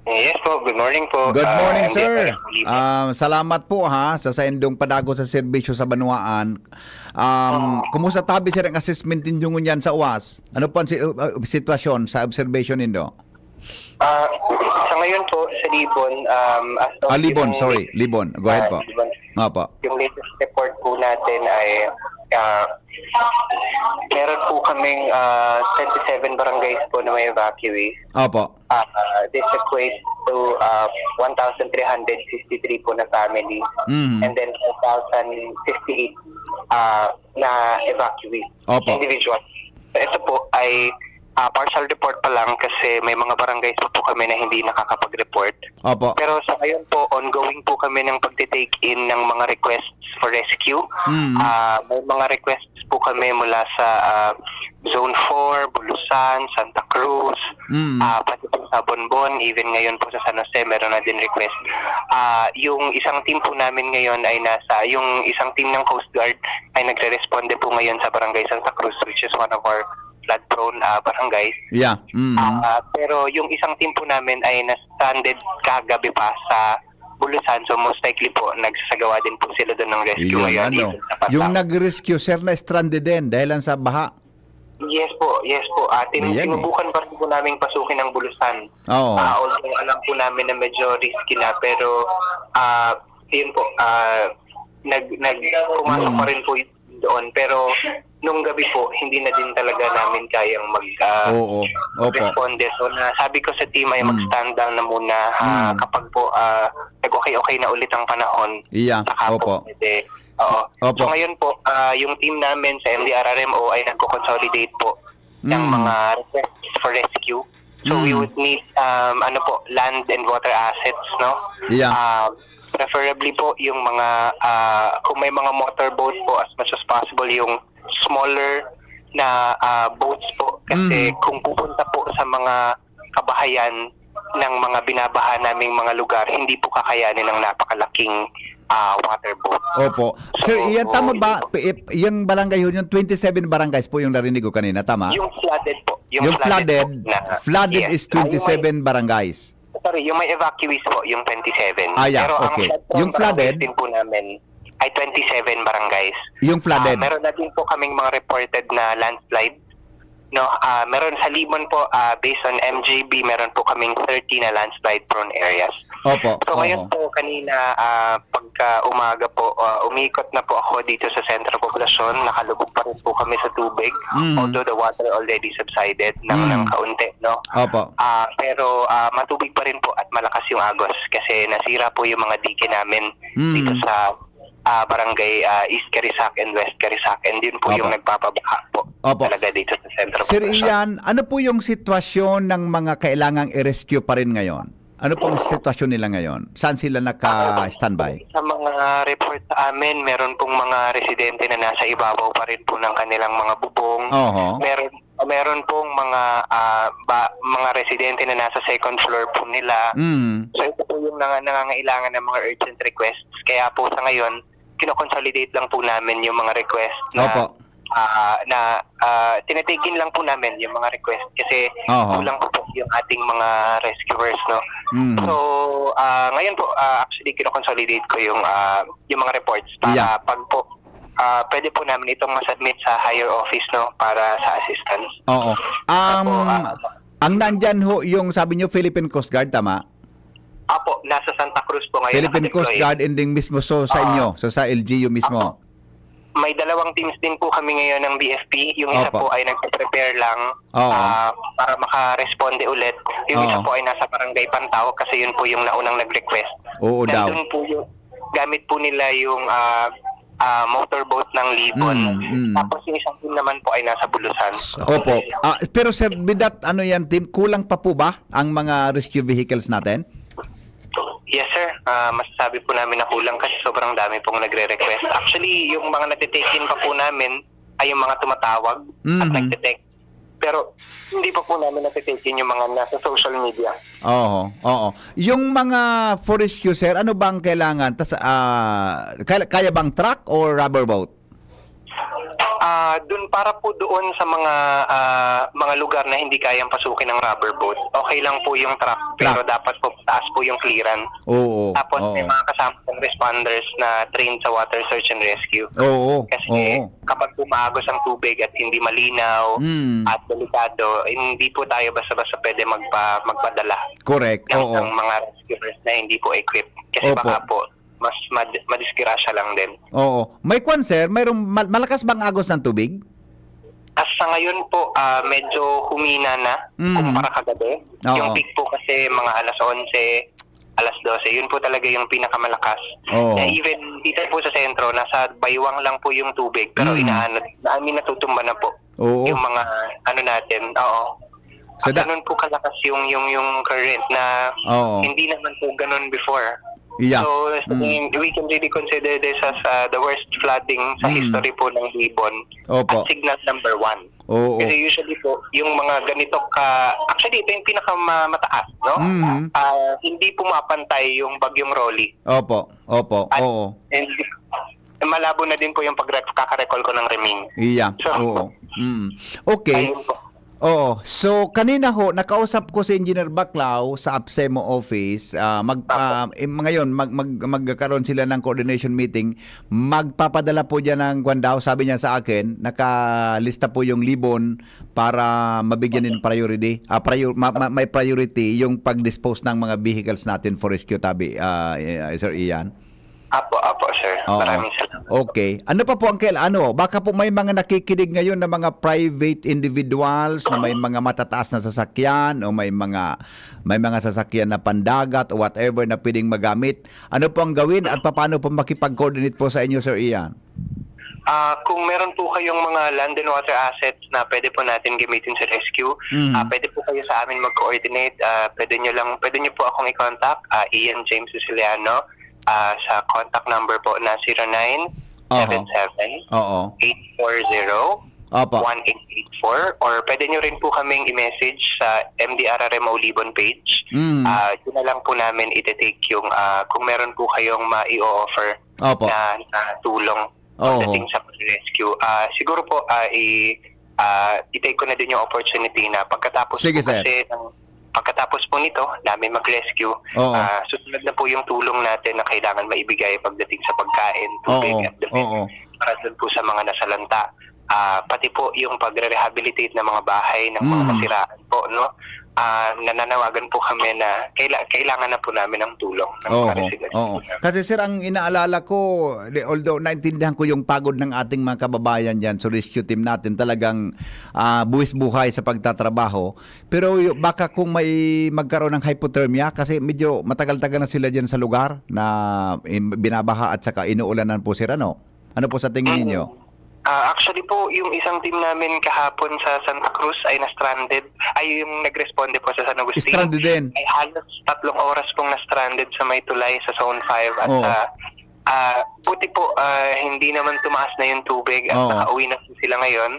Yes po, good morning po. Good Ah, morning, M D R sir. P Libre. Ah, salamat po, ha, sa saindong padagot sa serbisyo sa banwaan. Um, Oo. Kumusta tabi, sir, ang assessment ninyo ngunyan sa uwas? Ano po ang si-, uh, uh, sitwasyon sa observation nindo? Ah, sa ngayon po, sa Libon, um, as of Ah, Libon, yung sorry, Libon. Go ahead Ah, po. Libon. Opo. Yung latest report po natin ay, ah, meron po kaming, ah, twenty-seven barangays po na may evacuees. Opo. Ah, this equates to, ah, one thousand three hundred fifty-three po na family. Mhm. And then four thousand fifty-eight, ah, na evacuees, Opo. individual. Ito po ay, ah, partial report pa lang kasi may mga barangays pa po kami na hindi nakakapag-report. Opo. Pero sa ngayon po, ongoing po kami ng pagte-take in ng mga requests for rescue. Mm. Ah, may mga requests po kami mula sa, ah, Zone four, Bulusan, Santa Cruz, Mm. ah, pati po sa Bonbon, even ngayon po sa San Jose, meron na din request. Ah, yung isang team po namin ngayon ay nasa, yung isang team ng Coast Guard ay nagre-responde po ngayon sa Barangay Santa Cruz, which is one of our flood-prone, ah, barangays. Yeah. Mm. Ah, pero yung isang team po namin ay na-stranded kagabi pa sa Bulusan, so most likely po, nagsasagawa din po sila doon ng rescue Yun, ngayon, ano, even sa Pasao. Yung nag-rescue, sir, na-stranded din dahil lang sa baha. Yes po, yes po. Ah, tin-, Ayan eh. sinubukan pa rin po naming pasukin ang Bulusan. Oo. Ah, although alam po namin na medyo risky na, pero, ah, yun po, ah, nag-, nag-, pumasok Mm. pa rin po yun doon. Pero nung gabi po, hindi na din talaga namin kayang mag, ah, Oo. Opo. responde. So, na, sabi ko sa team ay Mm. mag-stand down na muna, ah, Mm. kapag po, ah, nag-okay-okay na ulit ang panahon, Iya. saka po Opo. pwede. Oo. Opo. So, ngayon po, ah, yung team namin sa M D R R M O ay nagko-consolidate po ng Mm. mga requests for rescue. So, we Mm. would need, um, ano po, land and water assets, no? Yeah. Ah, preferably po yung mga, ah, kung may mga motorboat po, as much as possible, yung smaller na, ah, boats po. Kasi Mm. kung pupunta po sa mga kabahayan ng mga binabaha naming mga lugar, hindi po kakayanin ng napakalaking, ah, water boat. Opo. Sir So, Ian, tama yun ba? po. P-, ip-, yung barangay ho, yung twenty-seven barangays po yung narinig ko kanina, tama? Yung flooded po. Yung Yung flooded flooded, po na, flooded yes. is Ah, yung may twenty-seven barangays. Sorry, yung may evacuees po, yung twenty-seven. Ah, yeah, Pero ang okay. flood prone Yung flooded? barangays din po namin ay twenty-seven barangays. Yung flooded? Ah, meron na din po kaming mga reported na landslide. No, ah, meron sa Libon po, ah, based on M J B, meron po kaming thirty na landslide prone areas. Opo, So, ngayon oho. po, kanina, ah, pagka umaga po, ah, umiikot na po ako dito sa sentro poblasyon. Nakalubog pa rin po kami sa tubig, Mhm. although the water already subsided ng, Mhm. ng kaunti, no? Opo. Ah, pero, ah, matubig pa rin po at malakas yung agos kasi nasira po yung mga dike namin Mhm. dito sa, ah, barangay, ah, East Carisac and West Carisac, and yun po Opo. yung nagpapabaha po Opo. talaga dito sa sentro Sir poblasyon. Ian, ano po yung sitwasyon ng mga kailangang i-rescue pa rin ngayon? Ano pong sitwasyon nila ngayon? Saan sila Ah, naka-standby? sa mga report sa amin, meron pong mga residente na nasa ibabaw pa rin po ng kanilang mga bubong. Oho. Meron, meron pong mga, ah, ba, mga residente na nasa second floor po nila. Mm. So, ito po yung nanga-, nangangailangan ng mga urgent requests. Kaya po sa ngayon, kinoconsolidate lang po namin yung mga request na, Opo. ah, na, ah, tinitikin lang po namin yung mga request kasi Oho. kulang po po yung ating mga rescuers, no? Mm. So, ah, ngayon po, ah, actually, kinoconsolidate ko yung, ah, yung mga reports para Yeah. pag po, ah, pwede po namin itong masubmit sa higher office, no, para sa assistance. Oo. Ang, Opo, ah, ang nandyan ho, yung sabi nyo, Philippine Coast Guard, tama? Apo, nasa Santa Cruz po ngayon Philippine Coast nakadeploy. Guard, and then mismo, so sa Ah. inyo, so sa L G U mismo? Apo. May dalawang teams din po kami ngayon ng B F P. Yung isa Opo. po ay nagpe-prepare lang, Oo. ah, para makaresponde ulit. Yung isa Oo. po ay nasa Barangay Pantao kasi yun po yung naunang nag-request. Oo daw. Nandun po yung, gamit po nila yung, ah, ah, motorboat ng Libon. Mm, mm. Tapos yung isang team naman po ay nasa Bulusan. Opo. Ah, pero sir, with that, ano yan, team, kulang pa po ba ang mga rescue vehicles natin? Yes, sir. Ah, masasabi po namin na kulang kasi sobrang dami pong nagre-request. Actually, yung mga natitikin pa po namin ay yung mga tumatawag at Mhm. nagte-text. Pero hindi pa po namin nati-take in yung mga nasa social media. Oo, oo. Yung mga for rescue, sir, ano bang kailangan? Tas, ah, kaya, kaya bang truck or rubber boat? Ah, dun para po doon sa mga, ah, mga lugar na hindi kayang pasukin ng rubber boat, okay lang po yung truck, pero Truck. dapat po taas po yung clearance. Oo, Tapos may oo. mga kasama pong responders na trained sa water search and rescue. Oo, Kasi oo. kapag po maagos ang tubig at hindi malinaw Mm. at delikado, hindi po tayo basta-basta pwede magpa-, magpadala Correct, ng, oo. ng mga rescuers na hindi po equipped. Kasi Opo. baka po, mas mad-, madisgrasya lang din. Oo. May kwan, sir, mayroong mal-, malakas bang agos ng tubig? As sa ngayon po, ah, medyo humina na Mm. kumpara kagabi. Oo. Yung peak po kasi mga alas onse, alas dose, yun po talaga yung pinakamalakas. Oo. Na even dito po sa sentro, nasa baywang lang po yung tubig, pero Mm. inaano, I mean, natutumba na po Oo. yung mga ano natin. Oo. So, At da- ganun po kalakas yung, yung, yung current na Oo. hindi naman po ganun before. Yeah. So, sa Mm. tingin, we can really consider this as, uh, the worst flooding sa Mm. history po ng Libon Opo. at signal number one. Oo. Kasi usually po, yung mga ganito ka, actually, ito yung pinakamataas, no? Mhm. Ah, hindi pumapantay yung Bagyong Rolly. Opo, opo, At, oo. and malabo na din po yung pag-rec-, kaka-recall ko ng Reming. Iya, So, oo. Mm. Okay. Ayun po. Oo. So, kanina ho, nakausap ko si Engineer Baclao sa APSEMO office. Ah, mag-, Apo. ah, eh, ngayon, mag-, mag-, magkakaroon sila ng coordination meeting. Magpapadala po diyan ng kwan daw, sabi niya sa akin, nakalista po yung Libon para mabigyan din priority. Ah, prior-, ma-, ma-, may priority yung pag-dispose ng mga vehicles natin for rescue, tabi, ah, eh, Sir Ian. Apo, apo, sir. Oo. Maraming salamat po. Okay. Ano pa po ang kail-, ano, baka po may mga nakikinig ngayon na mga private individuals na may mga matataas na sasakyan o may mga, may mga sasakyan na pandagat o whatever na pwedeng magamit. Ano po ang gawin at papaano po makipag-coordinate po sa inyo, Sir Ian? Ah, kung meron po kayong mga land and water assets na pwede po natin gamitin sa rescue, Mhm. ah, pwede po kayo sa amin mag-coordinate. Ah, pwede nyo lang, pwede nyo po akong i-contact, ah, Ian James Siciliano, ah, sa contact number po na zero nine seven seven, Oo. eight four zero, Opo. one eight eight four, or pwede nyo rin po kaming i-message sa M D R R M O Libon page. Mm. Ah, yun na lang po namin ite-take yung, ah, kung meron po kayong mai-offer Opo. na, na tulong Oho. pagdating sa pag-rescue. Ah, siguro po, ah, i-, ah, i-take ko na din yung opportunity na pagkatapos Sige, po sir. kasi ng, pagkatapos po nito, namin mag-rescue, Oo. ah, susunod na po yung tulong natin na kailangan maibigay pagdating sa pagkain, tubig, Oo. at damit Oo. para dun po sa mga nasalanta. Ah, pati po yung pagre-rehabilitate ng mga bahay ng mga Oo. nasiraan po, no? Ah, nananawagan po kami na kaila-, kailangan na po namin ng tulong ng mga Oo, residente oo. po namin. Kasi, sir, ang inaalala ko, di, although naintindihan ko yung pagod ng ating mga kababayan diyan, so rescue team natin talagang, ah, buwis buhay sa pagtatrabaho. Pero yu-, baka kung may magkaroon ng hypothermia, kasi medyo matagal-tagal na sila diyan sa lugar na im-, binabaha at saka inuulanan po, sir, ano? Ano po sa tingin Mm. ninyo? Ah, actually po, yung isang team namin kahapon sa Santa Cruz ay na-stranded. Ay, yung nagresponde po sa San Agustin. Stranded din. Ay halos tatlong oras pong na-stranded sa may tulay sa Zone five at Oo. sa, ah, buti po, ah, hindi naman tumaas na yung tubig at Oo. nakauwi na po sila ngayon.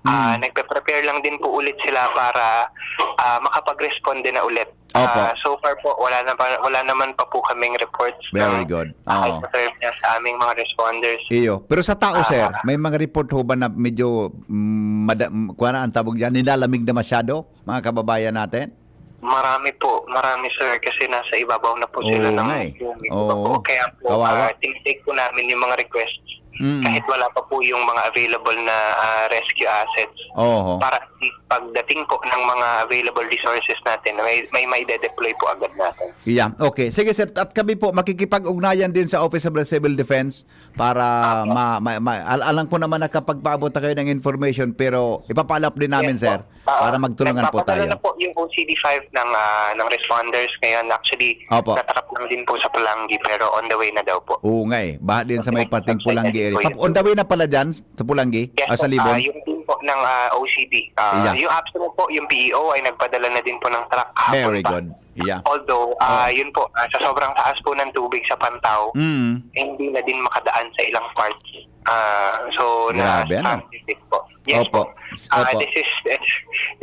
Ah, Mm. nagpe-prepare lang din po ulit sila para, ah, makapag-responde na ulit. Opo. Ah, so far po, wala na pa, wala naman pa po kaming reports Very ng good. Oo. hypothermia sa aming mga responders. Iyo. Pero sa tao, Ah. sir, may mga report ho ba na medyo, mm, mada-, m-, kuwan na ang tawag diyan, nilalamig na masyado, mga kababayan natin? Marami po, marami, sir, kasi nasa ibabaw na po sila Oo ng nga eh. tubig. Oo. Kaya po, Kawawa. ah, tinitake po namin yung mga requests Mm. kahit wala pa po yung mga available na, ah, rescue assets. Oho. Para at least pagdating po ng mga available resources natin, may, may maide-deploy po agad natin. Yeah, okay. Sige, sir, at kami po makikipag-ugnayan din sa Office of the Civil Defense para Apo. ma-, ma-, ma-, al-, alam ko naman nakapagpaabot na kayo ng information, pero ipapalap din namin, Yes po. sir, Oo. para magtulungan po Nagpapadala tayo. na po yung O C D five ng, ah, ng responders ngayon. Actually, Opo. natakap lang din po sa Pulangi, pero on the way na daw po. Oo nga eh. Baha din sa may Okay. pating Subsided Pulangi din area. po yun. Pap-, on the way na pala dyan sa Pulangi? Yes Ah, sa po. Libon? Ah, yung team po ng, ah, O C D. Ah, Yeah. yung APSEMO po, yung P E O ay nagpadala na din po ng truck kahapon Very pa. good. Yeah. Although, ah, Oh. yun po, ah, sa sobrang taas po ng tubig sa Pantao, Mm. hindi na din makadaan sa ilang parts. Ah, so, na Grabe, ano? Transit po. Yes Opo. po. Ah, Opo. this is eh,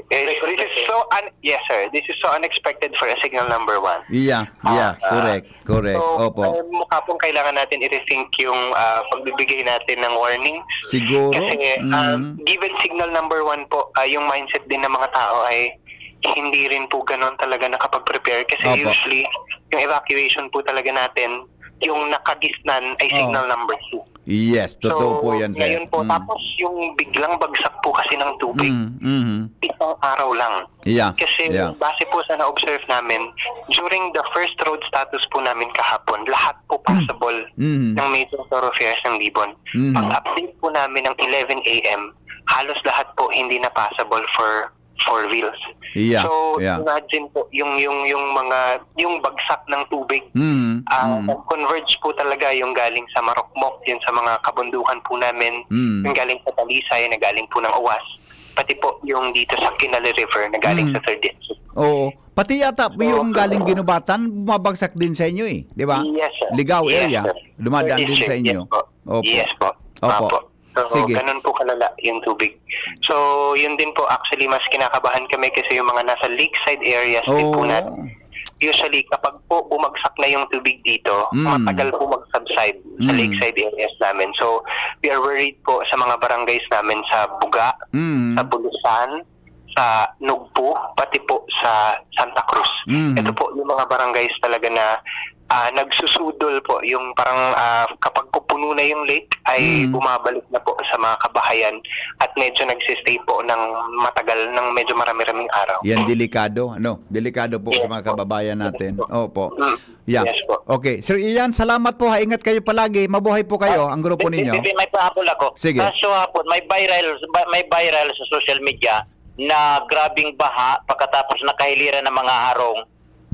this is so un- yes, sir. This is so unexpected for a signal number one. Yeah, yeah, Ah, correct, correct. So, Opo. eh, mukha pong kailangan natin i-rethink yung ah, pagbibigay natin ng warning. Siguro. Kasi ah, Mm. given signal number one po, ah, yung mindset din ng mga tao ay hindi rin po ganon talaga nakapag-prepare. Kasi Opo. usually, yung evacuation po talaga natin, yung nakagisnan ay Oo. signal number two. Yes, totoo So, po yan, sir. Ngayon po, Mm. tapos yung biglang bagsak po kasi ng tubig, Mm, mhm. isang araw lang. Yeah. Kasi Yeah. base po sa na-observe namin, during the first road status po namin kahapon, lahat po passable Mm. ng major thoroughfares ng Libon. Mhm. Pag-update po namin ng eleven a m, halos lahat po hindi na passable for four wheels. Yeah, So, yeah. Imagine po, yung, yung, yung mga, yung bagsak ng tubig, Mm, ah, mm. nag-converge po talaga yung galing sa Marokmok, yun sa mga kabundukan po namin, Mm. yung galing sa Talisay, na galing po ng Uwas, pati po yung dito sa Kinale River, na galing Mm. sa third District. Oo. Pati yata po So, yung galing Ginubatan, bumabagsak din sa inyo eh, di ba? Yes, sir. Ligao Yes, area, sir. dumadaan Yes, din sir. sa inyo. Yes po. Opo. Yes po. Opo. Apo. So, Sige. Ganun po kalala yung tubig. So, yun din po, actually, mas kinakabahan kami kasi yung mga nasa lakeside areas din po Oo. natin. Usually, kapag po bumagsak na yung tubig dito, Mm. matagal po mag-subside sa Mm. lakeside areas namin. So, we are worried po sa mga barangays namin sa Buga, Mm. sa Bulusan, sa Nugpu, pati po sa Santa Cruz. Mm. Ito po yung mga barangays talaga na ah, nagsusudol po yung parang ah, kapag pupuno na yung lake ay Mm. bumabalik na po sa mga kabahayan at medyo nagsistay po ng matagal, ng medyo marami-raming araw. Yan, delikado, ano? Delikado po Yes sa mga po. kababayan natin. Yes po. Opo. Mm. Yeah. Yes po. Okay. Sir Ian, salamat po ha. Ingat kayo palagi. Mabuhay po kayo, ang grupo Bi- bi- ninyo. bi- may pahabol ako. Sige. Kaso hapon, may viral, may viral sa social media na grabing baha pagkatapos nakahiliran ng mga harong.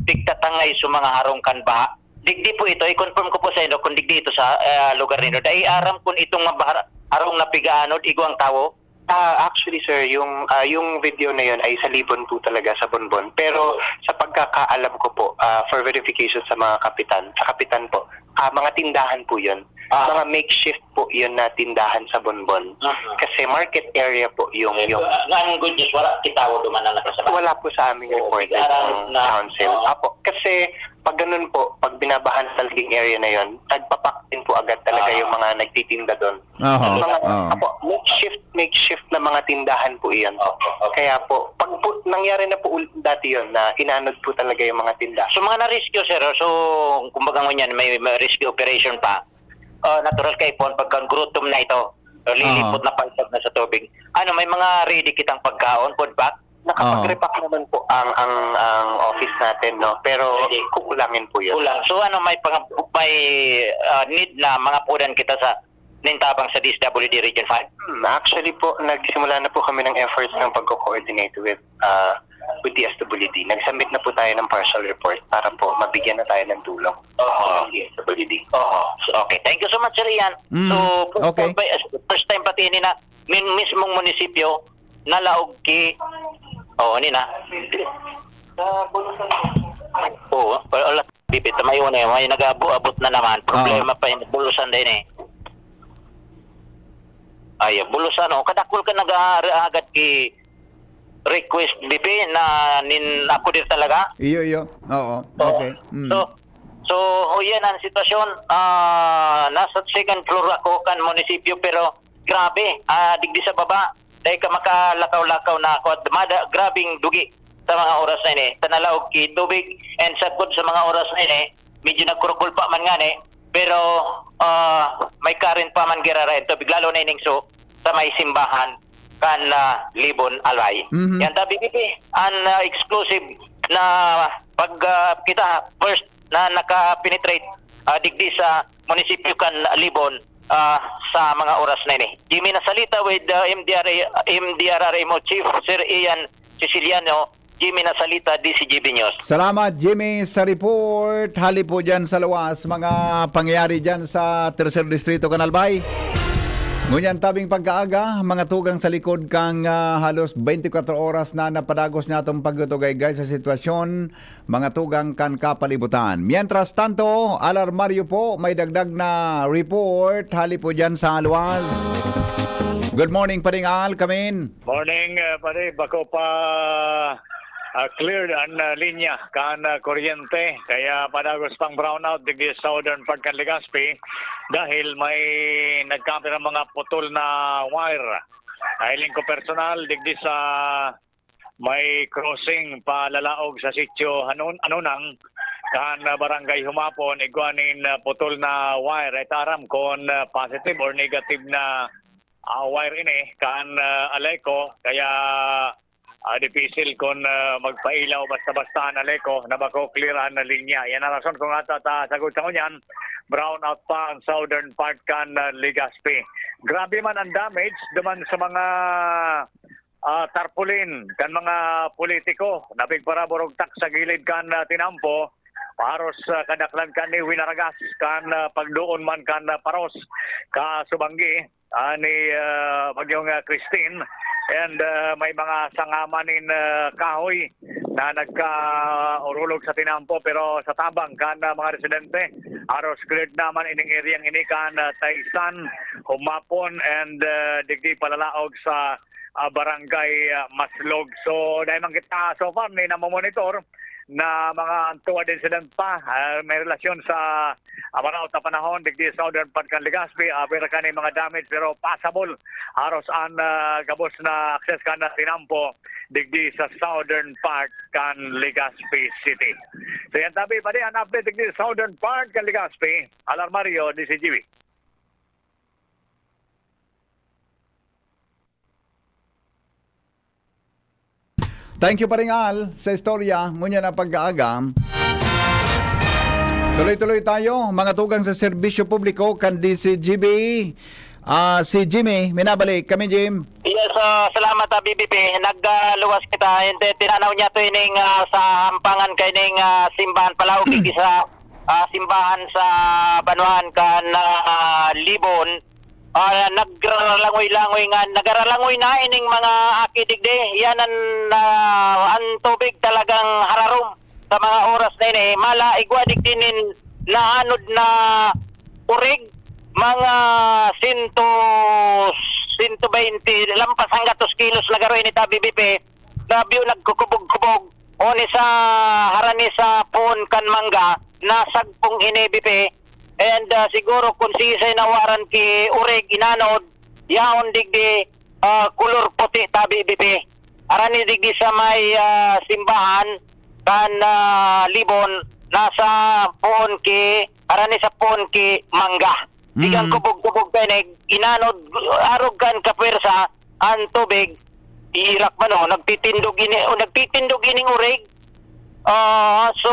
Tigtatangay sa mga harong kan baha. Digdi po ito, i-confirm ko po sa inyo kung digdi ito sa ah, lugar ninyo. Dai aram kung itong mga bahar- harong na pigaanod, igwang tawo. Ah, actually, sir, yung ah, yung video na yun ay sa Libon po talaga, sa Bonbon. Pero sa pagkakaalam ko po, ah, for verification sa mga kapitan, sa kapitan po, ah, mga tindahan po yun. Ah. Mga makeshift po yun na tindahan sa Bonbon. Mhm. Kasi market area po yung... yung Nga ang good news, wala kitawo duman na nakasama. Wala po sa aming Oo, report nag-aaral ng na. Council. Oo. Apo, kasi pag ganun po, pag binabahan talaga yung area na yon, nagpapak din po agad talaga Ah. yung mga nagtitinda doon. Aha. Mga, Oo. apo, makeshift, makeshift na mga tindahan po iyan. Opo, opo. Kaya po, pag po, nangyari na po ul- dati yon na inanod po talaga yung mga tindahan. So mga na-rescue, sir, so kumbaga ngunyan may, may rescue operation pa. Ah, natural kay pon pagka gutom na ito. Lilipot na palpag na sa tubig. Ano, may mga ready kitang pagkaon, food pack? Nakapag-repack naman po ang ang ang office natin, no? Pero Hindi. Kukulangin po yun. Kulang. So ano, may pang, may ah, need na mga pudan kita sa nintabang sa D S W D Region five? Hmm, actually po, nagsimula na po kami ng efforts ng pagko-coordinate with uh, with D S W D. Nag-submit na po tayo ng partial report para po mabigyan na tayo ng tulong Oo. ng D S W D. Oo. So, okay. Thank you so much, Sir Ian. Mm, So, for, okay. for, first time pati ini na min, mismong munisipyo nalaog ki Oo, ni na. Oo, wala, wala. Bibit, may una, may nag-abot na naman. Problema pa yung bulusan din eh. Ay, bulusan, oh. Kadakol ka nag-aagad ki request, B P, na nin ako din talaga. Iyo, iyo. Oo. Okay. Mm. So, so, oh, yan ang sitwasyon. Ah, nasa second floor ako kan munisipyo, pero grabe, ah, digdi sa baba, dahil ka makalakaw-lakaw na ako at mada, grabing dugi sa mga oras na ini. Tanalaog ki tubig, and sagkod sa mga oras na ini, medyo nagkurukulpa man ngani, pero ah, may current pa man girara ang tubig, lalo na ining so, sa may simbahan kan ah, Libon Albay. Mhm. Yan, tabi, ang ah, exclusive na pag ah, kita first na naka-penetrate ah, digdi sa munisipyo kan Libon ah, sa mga oras na ini. Jimmy Nasalita with ah, M D R A, M D R R M O Chief Sir Ian Siciliano, Jimmy Nasalita, D C G B News. Salamat, Jimmy, sa report. Hali po dyan sa luwas, mga pangyayari dyan sa Tercer Distrito, kan Albay. Ngunyan tabing pagkaaga, mga tugang sa likod kan, ah, halos twenty-four oras na napadagos na atong pagtutugaygay sa sitwasyon, mga tugang kan kapalibutan. Mientras tanto, Alarmario po, may dagdag na report, hali po dyan sa Aluas. Good morning, Paring Al, kamin. Morning, uh, pare. Bako pa ah, cleared an, ah, linya kan, ah, kuryente. Kaya padagos pang brownout digdi sa southern part kan Legazpi dahil may nagkapira mga putol na wire. Nahiling ko personal digdi sa may crossing palalaog sa sitio Hanon-, Anonang kan, ah, barangay Humapon, igwa nin, ah, putol na wire. Ay ta aram kon, ah, positive or negative na, ah, wire ini kan, ah, Aleco. Kaya ah, dipisil kun, ah, magpailaw basta-basta an Aleco na bako clear an linya. Yan ang rason kung ata ta sagod sa ngunyan, brownout pa ang southern part kan, ah, Legazpi. Grabe man ang damage duman sa mga, ah, tarpaulin kan mga politiko na pigparaburugtak sa gilid kan, ah, tinampo. Paros, ah, kadaklan kan ni winaragas kan, ah, pagdoon man kan, ah, paros ka subanggi ah, ni, ah, Bagyong, ah, Christine. And, ah, may mga sanga man nin, ah, kahoy na nagkaurulog sa tinampo, pero sa tabang kan, ah, mga residente, aros cleared naman ining area ini kan, ah, Taysan, Humapon, and, ah, digdi palalaog sa, ah, Barangay, ah, Maslog. So, dahil man kita so far ni namomonitor, na mga untoward incident pa, ah, may relasyon sa, ah, maraot na panahon, digdi sa southern part kan Legazpi, ah, pwera ka ni mga damage, pero passable. Haros an, ah, gabos na access kan tinampo, digdi sa southern part kan Legazpi City. So yan tabi, padi, an update digdi sa southern part kan Legazpi, Alarmario, D C G B. Thank you, Paring Al, sa istorya. Ngunyan na pag-aaga. Tuloy-tuloy tayo, mga tugang sa serbisyo publiko kan D C G B. Ah, si Jimmy, minabalik kami, Jim. Yes, ah, salamat, ah, B B P. Nagluwas kita. Ente, tinanaw niya to ining, ah, sa hampangan kaining, ah, simbahan palaog, sa, ah, simbahan sa banwaan kan, ah, Libon. Ah, nagralangoy-langoy nga, nagaralangoy na ining mga aki digdi. Yan an, ah, an tubig talagang hararom sa mga oras na ini. Mala, igwa digdi nin naanod na urig, mga sento, sento baynte, lampas hanggatos kilos na garo ini ta, B B P. Grabe, oh, nagkukubog-kubog. O ni sa harani sa puon kan mangga, nasagpong ini, B P. And, ah, siguro kung sisay nawaran ki urig, inanod, yaon digdi, ah, kulor puti tabi, B P. Harani digdi sa may, ah, simbahan kan, ah, Libon, nasa puon ki, harani sa puon ki mangga. Digang Mm. kubog-kubog ka ini, inanod, arog kan kapwersa, an tubig, irak man, oh, nagtitindog ini, oh, nagtitindog ining urig. Ah, so,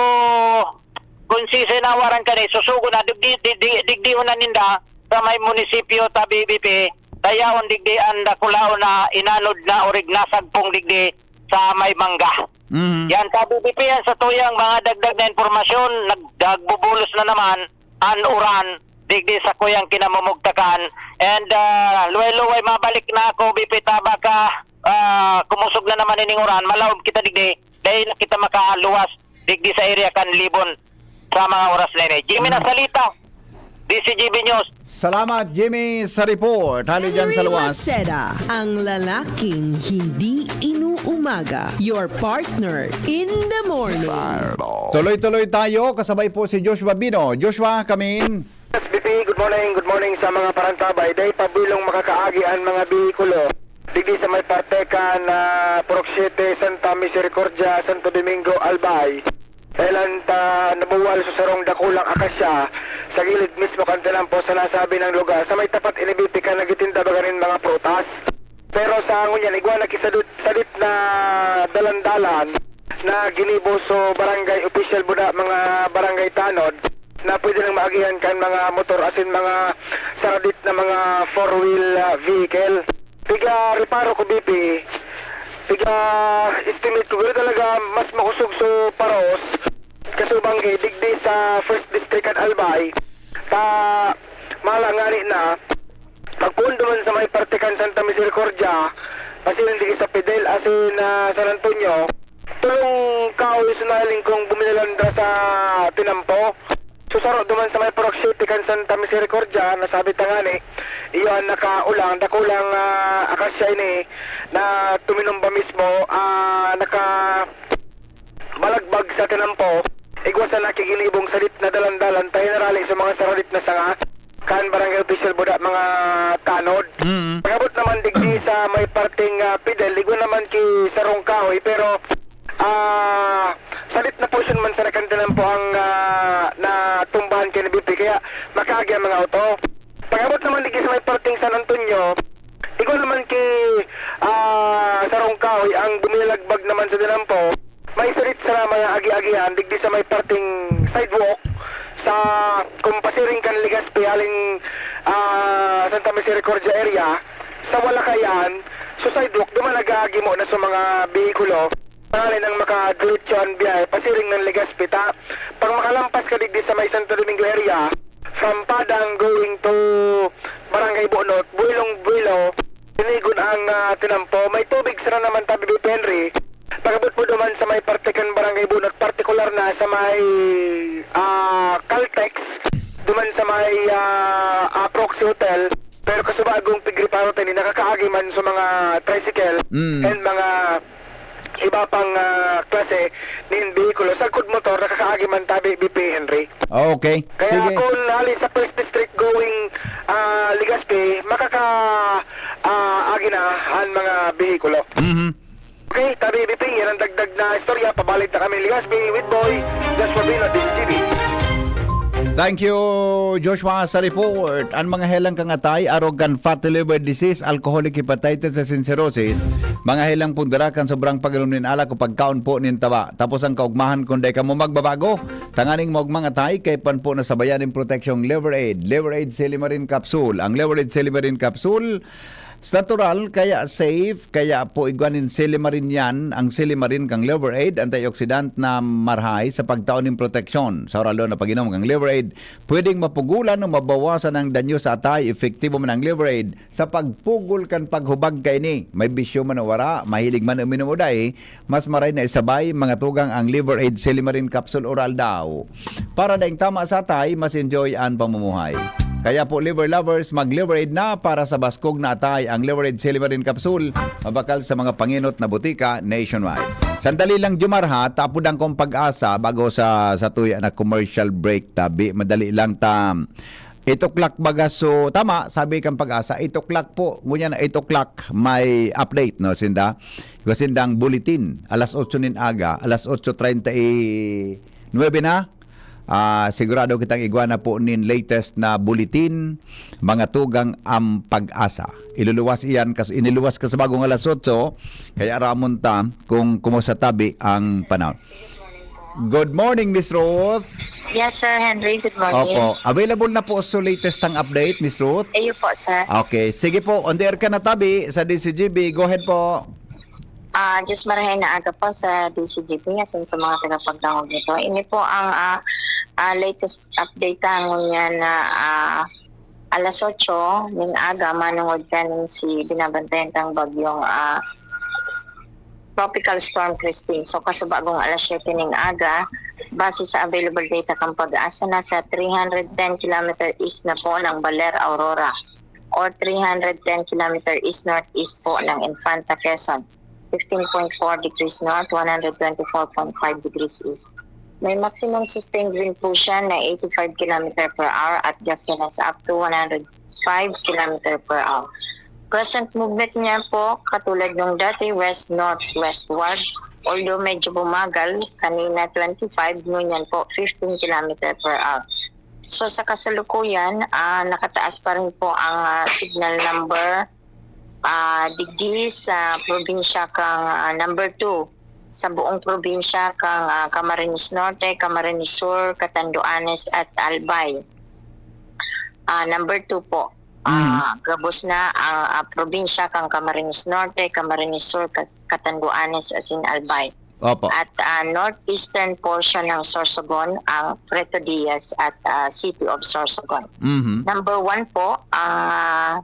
kung sisay nawaran ka ni, susugo na, digdi, di, di, digdihon na ninda sa may munisipyo ta B B P, dayaon digdi an dakulaon na inanod na urig nasagpong digdi sa may mangga. Mhm. Yan, sa B B P yan, sa tuyang mga dagdag na impormasyon, nag-, nagbubulos na naman an uran digdi sa kuyang kinamumugtakan. And, ah, luway-luway mabalik na ako, B P, ta baka, ah, kumusog na naman ining uran, malaog kita digdi, dahil na kita makaluwas digdi sa area kan Libon sa mga oras na ini. Jimmy Mm. Nasalita, D C G B News. Salamat, Jimmy, sa report. Hali dyan sa Henry luwas. Maceda, ang lalaking hindi inuumaga. Your partner in the morning. Tuloy-tuloy tayo, kasabay po si Joshua Bino. Joshua, kamin. Yes, B P, good morning, good morning sa mga parantabay. Dahil pabilong makakaagi an mga behikulo digdi sa may parte kan, ah, Purok Siete, Santa Misericordia, Santo Domingo, Albay. Kailan ta nabuwal sa sarong dakulang akasya sa gilid mismo kan tinampo sa nasabi nang lugar, sa may tapat ini, B P, kan nagtitinda baga nin mga prutas. Pero sa ngunyan, igwa na ki sadit, sadit na dalan-dalan na ginibo so barangay official buda, mga barangay tanod, na pwede nang maagihan kan mga motor asin mga saradit na mga four-wheel, ah, vehicle. Piga reparo ko, B P, piga estimate ko, garo talaga mas makusog so paros kasubang digdi sa First District kan Albay. Ta, mala ngani na, Pagpoon duman sa may parte kan Santa Misericordia, pasiring digdi sa Pidel asin, ah, San Antonio, tolong kahoy so nahiling kong bumilalandra sa tinampo. So, saro duman sa may Purok City kan Santa Misericordia, nasabi tangani, iyo an nakaulang, dakulang, ah, akasya ini na tuminumba mismo, ah, naka balagbag sa tinampo, igwa sa nakiginibong sadit na dalandalan ta hinarali sa mga saradit na sanga kan barangay official buda mga tanod. Mm. Pag-abot naman digdi sa may parteng, ah, Pidel, igwa naman ki sarong kahoy, pero, ah, sadit na portion man sa kan tinampo ang, ah, natumbahan kan B P, kaya makaagi ang mga auto. Pag-abot naman digdi sa may parteng San Antonio, igwa naman ki, ah, sarong kahoy ang bumilagbag naman sa tinampo. May sarit sa mga agi-agihan digdi sa may parteng sidewalk sa, kung pasiring kan Legazpi, haling, ah, Santa Misericordia area, sa Walakayan, sa sidewalk, duman nag-aagimo na sa mga behikulo. Tanganing makadiretso an biyahe pasiring ng Legazpi ta. Pag makalampas ka digdi sa may Santo Domingo area, from Padang going to Barangay Bunot, buwelong-buwelo, tinigon ang, ah, tinampo. May tubig sana naman tabi, Henry. Pag-abot mo duman sa may parte kan Barangay Bunot, partikular na sa may, ah, Caltex, duman sa may, ah, ah, Proxy Hotel. Pero kasubagong pigriparo tani, nakakaagi man sa mga tricycle Mm. and mga iba pang, ah, klase nin behikulo, sagkod motor, nakakaagi man tabi, B P Henry. Okay. Kaya Sige. kung hali sa First District going, ah, Legazpi, makaka, ah, agi na ang mga behikulo. Mhm. Okay, tabi, B P, yan ang dagdag na istorya. Pabalik na kami, Legazpi, with Boy, Joshua Vino, D C G B. Thank you, Joshua, sa report. An mga helang kan atay, arog kan fatty liver disease, alcoholic hepatitis asin cirrhosis, mga helang pugdara kan sobrang pag-inom nin alak o pagkaon po nin taba. Tapos ang kaugmahan, kung dai kamo magbabago, tanganing maugmang atay, kaipuhan po na sabayan nin proteksyong Liver Aid. Liver Aid Silimarin Capsule. Ang Liver Aid Silimarin Capsule, natural, kaya safe, kaya po igwa nin Silimarin yan, ang Silimarin kan Liver Aid, antioxidant na marahay sa pagtao nin proteksyon. Sa oral na pag-inom kan Liver Aid, pwedeng mapugulan o mabawasan ang danyo sa atay. Epektibo man ang Liver Aid sa pagpugol kan paghubag kaini. May bisyo man o wara, mahilig man uminom o dai, mas maray na isabay, mga tugang, ang Liver Aid Silimarin Capsule Oral daw. Para daing tama sa atay, mas enjoy an pamumuhay. Kaya po, Liver Lovers, mag-Liver Aid na para sa baskog na atay. Ang Liver Aid Silimarin Capsule, mabakal sa mga pangenot na botika nationwide. Sandali lang, Jomar, ha? Tapod ang kong pag-asa bago sa, sa tuya na commercial break, tabi. Madali lang ta. Eight o'clock baga, so tama, sabi kan Pag-asa, eight o'clock po. Ngunyan na eight o'clock, may update, no, sinda? Kasi sindang bulletin, alas otso nin aga, alas otso treinta y nueve na. Ah, sigurado kitang igwa na po nin latest na bulletin, mga tugang ang Pag-asa. Iluluwas iyan, kas-, iniluwas ka sa bagong alas otso, kaya aramon ta kung kumusta tabi ang panahon. Good morning, Miss Ruth. Yes, Sir Henry. Good morning. Opo. Available na po sa latest ang update, Miss Ruth? Iyo po, sir. Okay. Sige po, on the air ka na tabi sa D C G B. Go ahead po. Ah, Diyos marahay na aga po sa D C G B, asin sa mga tagapagdangog nito. Ini po ang, ah, ah, latest update ta ngunyan na, ah, alas otso nin aga, manongod kan si binabantayan tang bagyong, ah, Tropical Storm Christine. So, kasubagong alas siyete ning aga, base sa available data kan Pag-asa, nasa three hundred ten kilometer east na po ng Baler Aurora or three hundred ten kilometer east-northeast po ng Infanta Quezon, fifteen point four degrees north, one hundred twenty-four point five degrees east. May maximum sustained wind po siya na eighty-five kilometer per hour at gustiness up to one hundred five kilometer per hour. Present movement niya po, katulad nung dati, west-northwestward. Although medyo bumagal, kanina twenty-five, ngunyan po fifteen kilometer per hour. So, sa kasalukuyan, ah, nakataas pa rin po ang, ah, signal number, ah, digdi sa probinsya kang, ah, number two sa buong probinsya kang, ah, Camarines Norte, Camarines Sur, Catanduanes at Albay. Ah, number two po. Ah, Mm. gabos na ang, ah, probinsya kang Camarines Norte, Camarines Sur, Cat-, Catanduanes, asin Albay. Opo. At, ah, northeastern portion ng Sorsogon, ang Prieto Diaz at, ah, City of Sorsogon. Mhm. Number one po, ang, ah,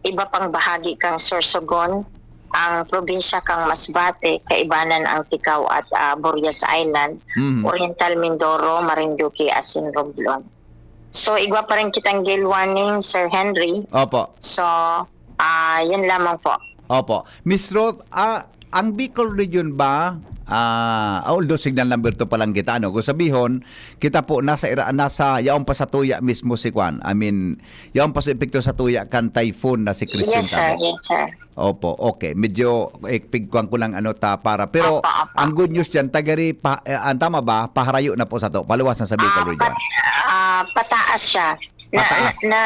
iba pang bahagi kan Sorsogon, ang probinsya kan Masbate, kaibanan ang Ticao at, ah, Burias Island, Mhm. Oriental Mindoro, Marinduque, asin Romblon. So, igwa pa rin kitang gale warning, Sir Henry. Opo. So, ah, yan lamang po. Opo. Miss Ruth, ah, ang Bicol Region ba, ah, although signal number two pa lang kita, ano, kung sabihon, kita po, nasa ira-, nasa, yaon pa sa tuya mismo si Kwan. I mean, yaon pa sa epekto sa tuya kan typhoon na si Christine, Yes, sir. tama? Yes, sir. Opo, okay. Medyo, eh, pigkuhan ko lang, ano, ta, para. Pero, Opo, opo. ang good news dyan, tagari, pa, eh, ang tama ba, paharayo na po sa to, paluwas na sa Bicol Ah, Region. pat-, ah, pataas siya. Na, Pataas. na,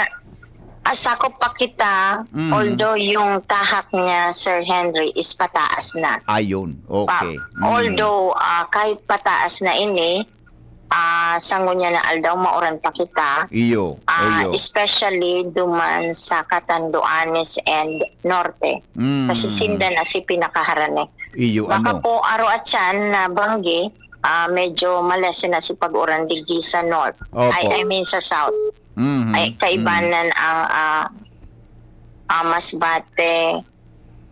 ah, sakop pa kita, Mhm. although yung tahak niya, Sir Henry, is pataas na. Ayun, Pa-, okay. Mm. although, ah, kahit pataas na ini, ah, sa ngunyan na aldaw, mauran pa kita. Iyo, Ah, iyo. especially duman sa Catanduanes and Norte. Mm. Kasi sinda na si pinakaharani. Iyo, Baka ano? po aro at siyan na banggi, ah, medyo malesen na si pag-uran digdi sa North. Opo. I, I mean sa South. Mhm. Ay, kaibanan Mm. ang, ah, ah, Masbate,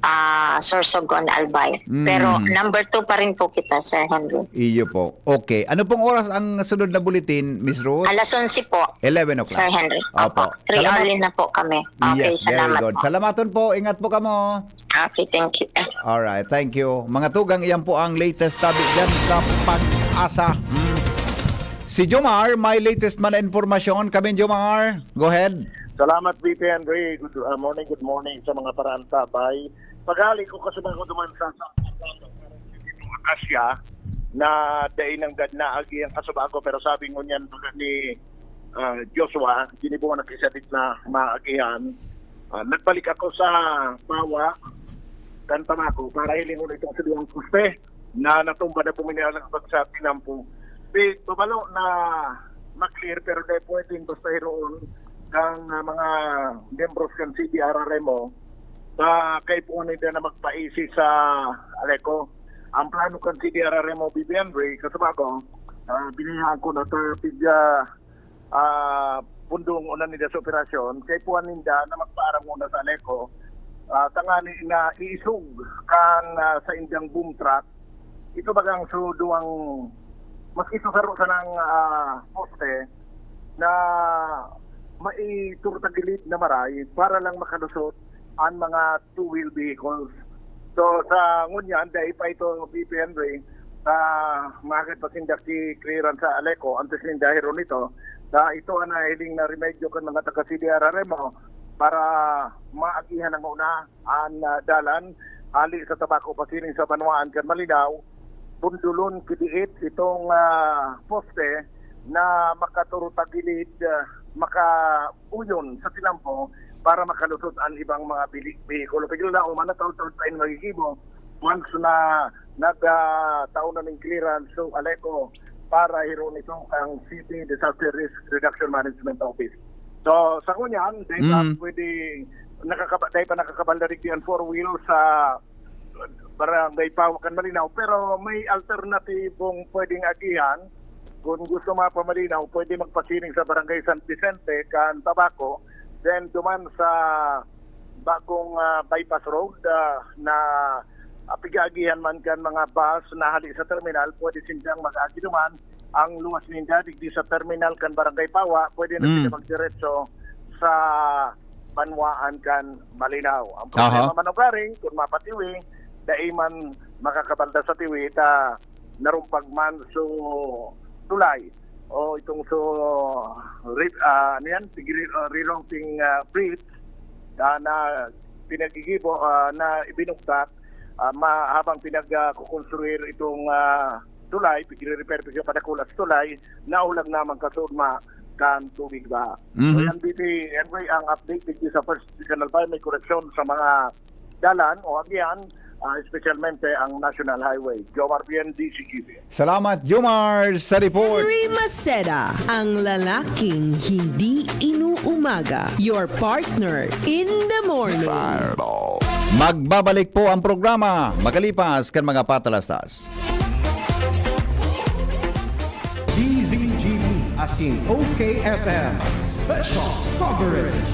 ah, Sorsogon, Albay. Mm. Pero number two pa rin po kita, Sir Henry. Iyo po. Okay. Ano pong oras ang sunod na bulletin, Miss Ruth? Alas onse po, Eleven o'clock. Sir Henry. Opo. Opo. Three Salamat. hour na po kami. Okay, Yes, very salamat good. po. Salamaton po. Ingat po kamo. Okay, thank you. Alright, thank you. Mga tugang, iyan po ang latest tabi dyan sa Pag-asa. Hmm. Si Jomar, may latest man na impormasyon. Kami, Jomar. Go ahead. Salamat, V P Henry. Good, uh, morning, good morning sa mga paraantabay. Paghali ko kasi ako duman sa, sa Acacia na dai nanggad naagi ang kasubago, pero sabi ngunyan baga ni, ah, Joshua, ginibo na kisadit na maagihan. Ah, nagbalik ako sa Pawa, kan Tabaco, para hilingon itong sa duwang poste na natumba na puminalagpag sa tinampo. Di, babalo na ma-clear, pero di pwedeng basta hiroon kang, ah, mga miyembros kan C D R R M O sa kaipuhan nila na magpaisi sa Aleco. Ang plano kan C D R R M O, B B N Ray, kasubago, ah, binayaan ko na ta pigya, ah, pundong una nila sa operasyon, kaipuhan ninda na magpaaram muna sa Aleco, ah, tangani na iisog kan, ah, sa indang boom truck. Ito bagang so duwang, maski so saro sanang, ah, poste na maiturutagilid na maray para lang makalusot ang mga two-wheel vehicles. So, sa ngunyan, dai pa ito, V P N Ray, sa mga pasindak si clearance sa Aleco, antes ninda hiron ito, na ito ang nahiling na remedyo kan mga taga C D R R M O para maagihan ang una an, ah, dalan hali sa Tabaco pasiring sa banwaan kan Malinao, bundulon kidiit itong, ah, poste na makaturutagilid, ah, makauyon sa tinampo para makalusot an ibang mga bili-, behikulo. Pigil na, umana, taon-taon pa in magigibo. Once na nag, ah, taon na ning clearance, so, Aleco, para hiron ito ang City Disaster Risk Reduction Management Office. So, sa ngunyan, dahil Mm. pwede nakakaba-, dahil pa nakakabaldarig yan four wheel sa Barangay Pawa kan Malinao, pero may alternatibong pwedeng agihan. Kung gusto mapamalinaw, pwede magpasiring sa Barangay San Vicente kan Tabaco, then duman sa bagong, ah, bypass road, ah, na, ah, pigaagihan man kan mga bus na hali sa terminal, pwede sindang mag-agi duman. Ang luwas ninda digdi sa terminal kan Barangay Pawa, pwede na Mm. sila magdiretso sa banwaan kan Malinao. Ang problema Aha. man ugaring, kung mapatiwi, dai man makakabalda sa tiwi, ta narumpag man so tulay o itong so re-, ah, ano yan, Tigre-, ah, rerouting, ah, bridge, ah, na pinagigibo, ah, na ibinugtak, ah, ma-, habang pinag, ah, kukonstruir itong, ah, tulay, pigre-repair, pigre-padakula sa tulay, naulag naman kasugma kan tubig baha. So, Mhm. yan, B T, anyway, ang update dito sa First Regional Bayan, may koreksyon sa mga dalan o agihan, ah, espesyalmente ang National Highway. Jomar Bien, D C G B. Salamat, Jomar, sa report. Henry Maceda, ang lalaking hindi inuumaga. Your partner in the morning. Magbabalik po ang programa makalipas kan mga patalastas. D Z G B asin O K F M Special Coverage.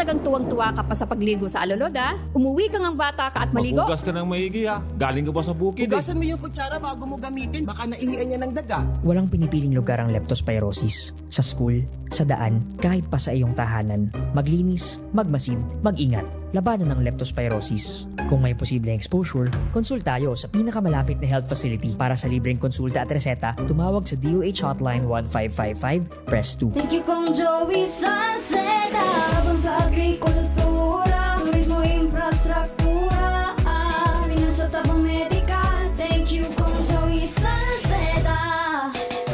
Kang tuwang-tuwa ka pa sa pagligo sa alulod, ah. Umuwi ka ngang bata ka at maligo. Maghugas ka ng maigi, ha? Galing ka ba sa bukid, eh? Hugasan mo yung kutsara bago mo gamitin. Baka naihian yan ng daga. Walang pinipiling lugar ang leptospirosis. Sa school, sa daan, kahit pa sa iyong tahanan. Maglinis, magmasid, mag-ingat. Labanan ang leptospirosis. Kung may posibleng exposure, konsultayo sa pinakamalapit na health facility. Para sa libreng konsulta at reseta, tumawag sa D O H Hotline one five five five, press two. Thank you, Kong Joey Salceda. Habang sa agrikultura, turismo, infrastruktura, ah, financial tabang medikal. Thank you, Kong Joey Salceda.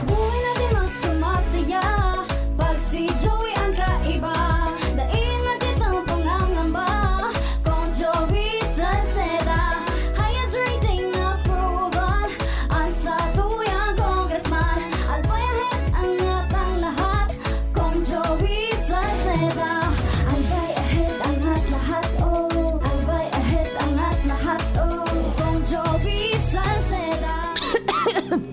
Buhay natin mas sumasaya pag si Joey ang kaiba. Dai na kitang pangangamba, Kong Joey Salceda. Highest rating na proven, ang satuyang congressman. Albay ahead ang atang lahat, Kong Joey Salceda. Albay ahead ang at lahat, oh. Albay ahead ang at lahat, oh. Kong Joey Salceda.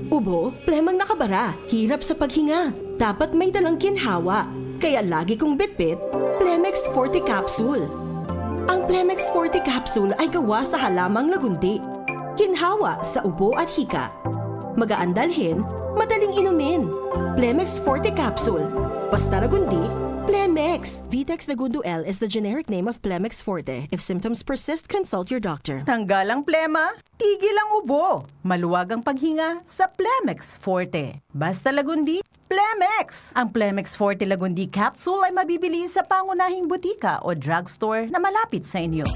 Ubo, plemang nakabara, hirap sa paghinga. Dapat may dalang ginhawa. Kaya lagi kong bitbit, Plemex Forte Capsule. Ang Plemex Forte Capsule ay gawa sa halamang lagundi. Ginhawa sa ubo at hika. Magaan dalhin, madaling inumin. Plemex Forte Capsule. Basta lagundi, Plemex. Vitex Lagundo L is the generic name of Plemex Forte. If symptoms persist, consult your doctor. Tanggal ang plema, tigil ang ubo. Maluwag ang paghinga sa Plemex Forte. Basta lagundi, Plemex! Ang Plemex Forte Lagundi Capsule ay mabibili sa pangunahing butika o drugstore na malapit sa inyo.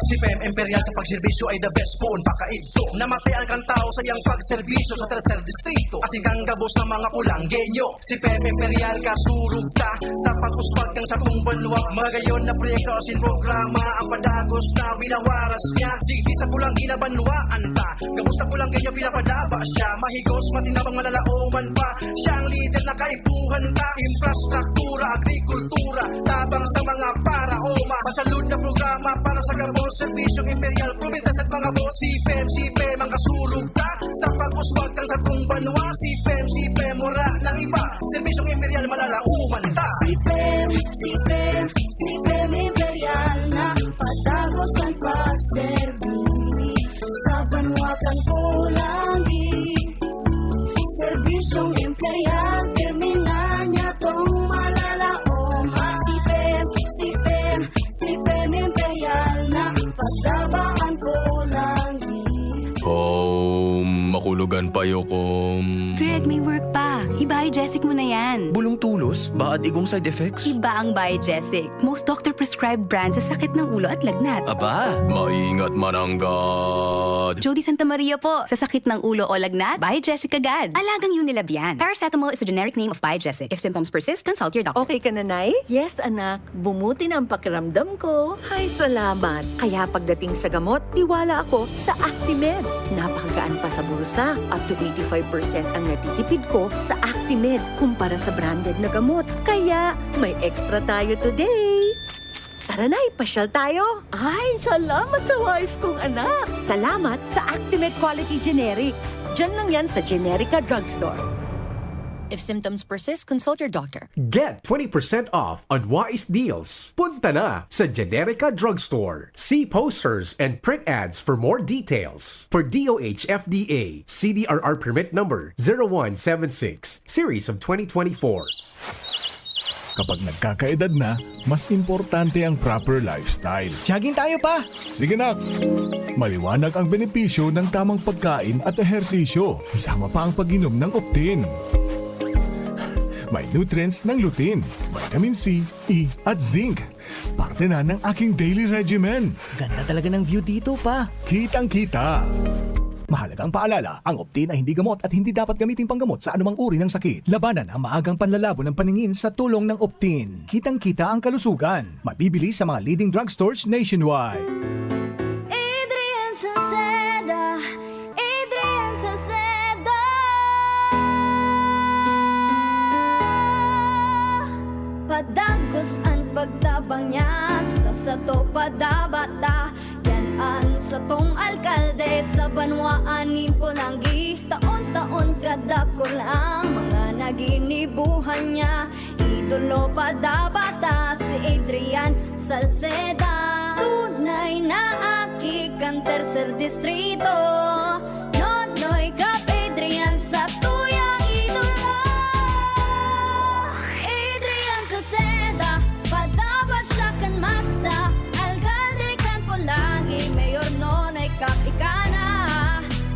Si P M Imperial sa pagserbisyo ay the best poon pa kaidto. Namatay ang kantao sa iyang pagserbisyo sa tercer distrito. Asin kang gabos ng mga Pulanggenyo. Si P M Imperial kasurog ta sa pag-uswag kan satong banwa. Magayon na proyekto asin programa ang padagos na winawaras niya. Digdi sa Pulanggi na banwaan ta. Gabos na Pulanggenyo pinapadaba siya. Mahigos, matinabang, malalaoman pa. Siya ang lider na kaipuhan ta. Infrastruktura, agrikultura, tabang sa mga paraoma. Masalud na programa para sa gabos, serbisyong imperial, probinsya at mga boss. Si P M, si P M ang kasurog ta sa pag-uswag kan satong banwa. Si P M, si P M, wala nang iba. Serbisyong imperial, malalaoman ta. Si P M, si P M, si P M Imperial na padagos ang pagserbi sa banwa kan Pulanggi. Serbisyong imperial, terminal niya tong malalaoman. Si P M, si P M, si P M Imperial na padaba ang Pulanggi. Kom, makulogan pa yo, kom. Greg, may work pa. I-Biogesic mo na yan. Bulong tulos, baad igong side effects? Iba ang Biogesic. Most doctor-prescribed brand sa sakit ng ulo at lagnat. Aba, maingat mananggad. Jody Santa Maria po. Sa sakit ng ulo o lagnat, Biogesic agad. Alagang Unilab yan. Paracetamol is a generic name of Biogesic. If symptoms persist, consult your doctor. Okay ka na, Nay? Yes, anak. Bumuti na ang pakiramdam ko. Ay, salamat. Kaya pagdating sa gamot, tiwala ako sa Actimed. Napakagaan pa sa bulsa. Up to eighty-five percent ang natitipid ko sa Actimed kumpara sa branded na gamot. Kaya, may extra tayo today. Tara na, ipasyal tayo. Ay, salamat sa wais kong anak. Salamat sa Actimed Quality Generics. Diyan lang yan sa Generica Drugstore. If symptoms persist, consult your doctor. Get twenty percent off on Wise Deals. Punta na sa Generica Drugstore. See posters and print ads for more details. For D O H F D A, C D R R permit number zero one seven six, series of twenty twenty-four. Kapag nagkakaedad na, mas importante ang proper lifestyle. Jogging tayo, Pa! Sige, nak! Maliwanag ang benepisyo ng tamang pagkain at ehersisyo, kasama pa ang pag-inom ng Optin. May nutrients ng lutein, vitamin C, E, at zinc. Parte na ng aking daily regimen. Ganda talaga ng view dito, Pa. Kitang-kita. Mahalagang paalala, ang Optin ay hindi gamot at hindi dapat gamiting panggamot sa anumang uri ng sakit. Labanan ang maagang panlalabo ng paningin sa tulong ng Optin. Kitang-kita ang kalusugan. Mabibili sa mga leading drugstores nationwide. Adrian Salceda, Adrian Salceda. Padagos an pagtabang niya sa sato padabata. Yan an satong alkalde sa banwaan nin Polangui. Taon-taon kadakul ang mga naginibuhan niya. Idolo pa dapat ta si Adrian Salceda. Tunay na aki kan Tercer Distrito. Nonoy Cap Adrian sa tuyang idolo. Adrian Salceda, pa dapat siya kan masa. Alcalde kan Polangui, Mayor Nonoy Cap ika na.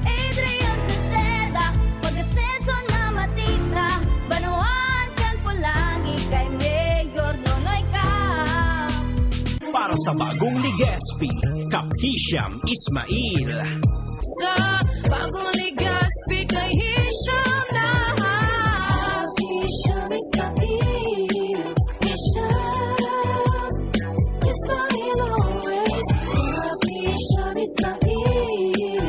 Adrian Salceda, pag-asenso na matira. Banwaan kan Polangui kay Mayor Nonoy Cap. Para sa bagong Legazpi, Cap Hisham Ismail. Sa bagong Legazpi kay Hisham na. Hisham Ismail, Hisham Ismail always. Hisham Ismail,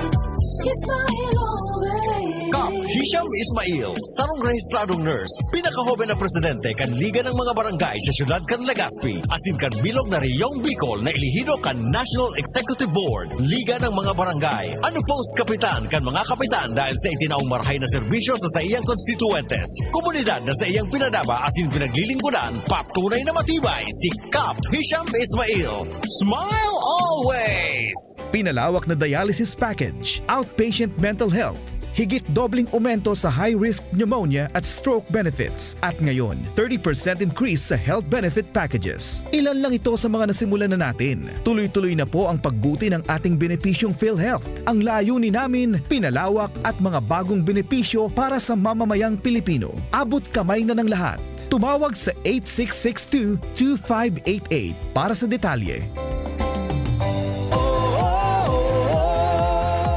Ismail always. Cap Hisham Ismail, sarong rehistradong nurse, pinakahoben na presidente kan Liga ng mga Barangay sa siyudad kan Legazpi, asin kan bilog na reyong Bicol na elehido kan National Executive Board, Liga ng mga Barangay. Unopposed kapitan kan mga kapitan dahil sa itinaong marahay na serbisyo sa saiyang konstituyentes, komunidad na saiyang pinadaba asin pinaglilingkodan, patunay na matibay si Cap Hisham Ismail. Smile always! Pinalawak na dialysis package, outpatient mental health, higit dobleng aumento sa high-risk pneumonia at stroke benefits. At ngayon, thirty percent increase sa health benefit packages. Ilan lang ito sa mga nasimulan na natin. Tuloy-tuloy na po ang pagbuti ng ating benepisyong PhilHealth. Ang layunin namin, pinalawak at mga bagong benepisyo para sa mamamayang Pilipino. Abot kamay na ng lahat. Tumawag sa eight six six two, two five eight eight para sa detalye.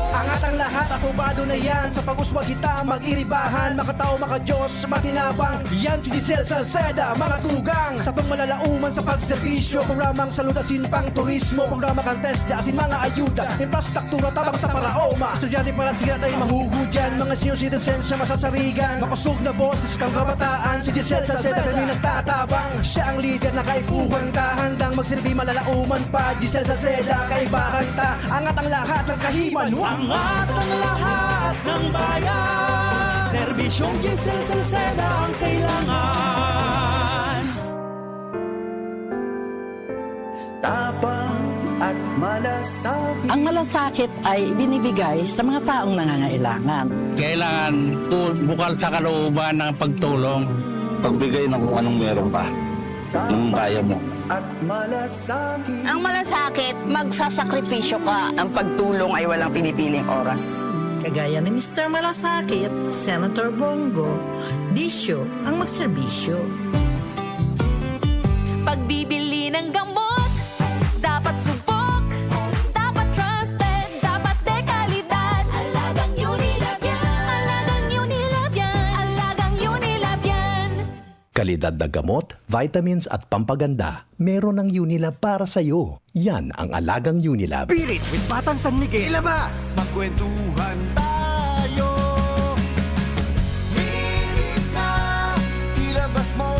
Angat ang lahat, aprobado na yan. Sa pag-uswag kita, mag-iribahan, makatao, makadiyos, matinabang. Yan si Giselle Salceda, mga tugang. Satong malalauman sa pagserbisyo, programang salud asin pang turismo, programa kan TESDA asin mga ayuda, infrastruktura tabang sa paraoma. Estudyante para siya ay mahuhudyan, mga senior citizens siya masasarigan. Makosog na boses kang kabataan, si Giselle Salceda kami nagtatabang. Siya ang lider na kaipuhan ta, handang magsilbi malalauman pa. Giselle Salceda, kaibahan ta, angat ang lahat ng kahiman. Angat ang lahat ng bayan. Serbisyong Giselle Salceda ang kailangan. Tapang at malasakit. Ang malasakit ay binibigay sa mga taong nangangailangan. Kailangan tu-, bukal sa kalooban ng pagtulong. Pagbigay ng kung anong meron pa, ng kaya mo. At malasakit. Ang malasakit, magsasakripisyo ka. Ang pagtulong ay walang pinipiling oras. Kagaya ni Mister Malasakit, Senator Bong Go, bisyo ang magserbisyo. Pagbibili ng gamot, dapat subok, dapat trusted, dapat de kalidad. Alagang Unilab yan. Alagang Unilab yan. Alagang Unilab yan. Kalidad na gamot, vitamins at pampaganda, meron ang Unilab para sa'yo. Yan ang alagang Unilab. Pirit with Batang San Miguel. Ilabas! Magkwentuhan tayo. Pirit na, ilabas mo.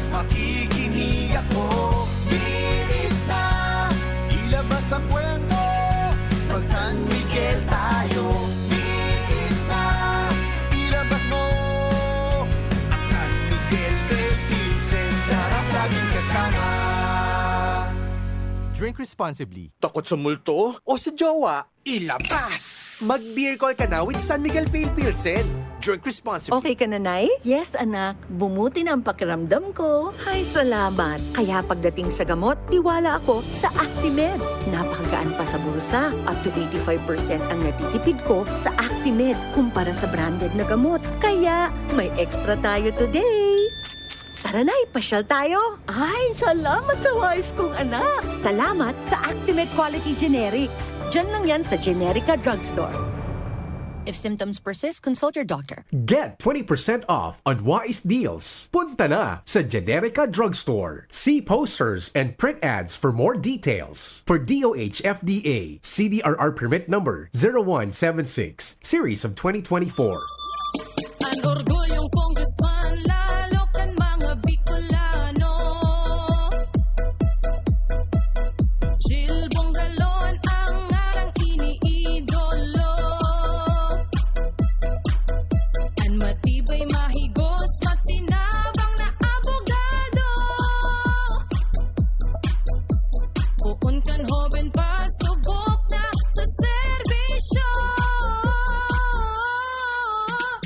Makikinig ako. Pirit na, ilabas ang kwento. Mag San Miguel tayo. Pirit na, ilabas mo. At San Miguel Pale Pilsen, sarap laging kasama. Drink responsibly. Takot sa multo o sa jowa? Ilabas! Mag-beer call ka na with San Miguel Pale Pilsen. Drink responsibly. Okay ka na, Nay? Yes, anak. Bumuti na ang pakiramdam ko. Ay, salamat. Kaya pagdating sa gamot, tiwala ako sa Actimed. Napakagaan pa sa bulsa. Up to eighty-five percent ang natitipid ko sa Actimed kumpara sa branded na gamot. Kaya, may extra tayo today. Tara na, ipasyal tayo. Ay, salamat sa wais kong anak. Salamat sa Actimed Quality Generics. Diyan lang yan sa Generica Drugstore. If symptoms persist, consult your doctor. Get twenty percent off on Wise Deals. Punta na sa Generica Drugstore. See posters and print ads for more details. For D O H F D A, C D R R permit number zero one seven six, series of twenty twenty-four. An orgulyong congressman, lalo kan mga Bicolano. Jill Bongalon ang ngarang iniidolo. An matibay, mahigos, matinabang na Hoben pa, subok na sa serbisyo.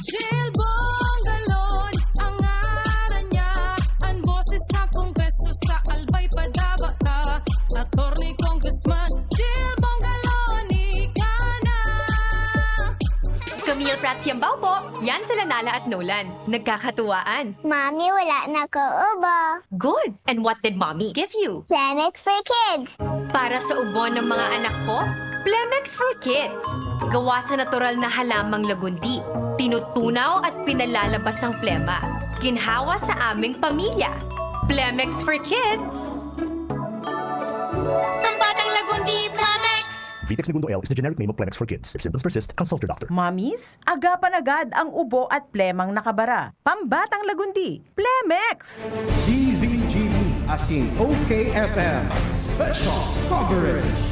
Jill Bongalon ang ngaran niya. An boses sa Kongreso, sa Albay padaba ta. Attorney, Congressman, Jill Bongalon, ika na. Camille Prats Yambao po. Yan sila Nala at Nolan. Nagkakatuwaan. Mami, wala na ko ubo. Good! And what did Mommy give you? Plemex for Kids. Para sa ubo ng mga anak ko, Plemex for Kids. Gawa sa natural na halamang lagundi. Tinutunaw at pinalalabas ang plema. Ginhawa sa aming pamilya. Plemex for Kids. Ang batang lagundi, Plemex! Vitex Negundo L is the generic name of Plemex for Kids. If symptoms persist, consult your doctor. Mommies, agapan agad ang ubo at plemang nakabara. Pambatang lagundi, Plemex! D Z G B asin O K F M Special Coverage.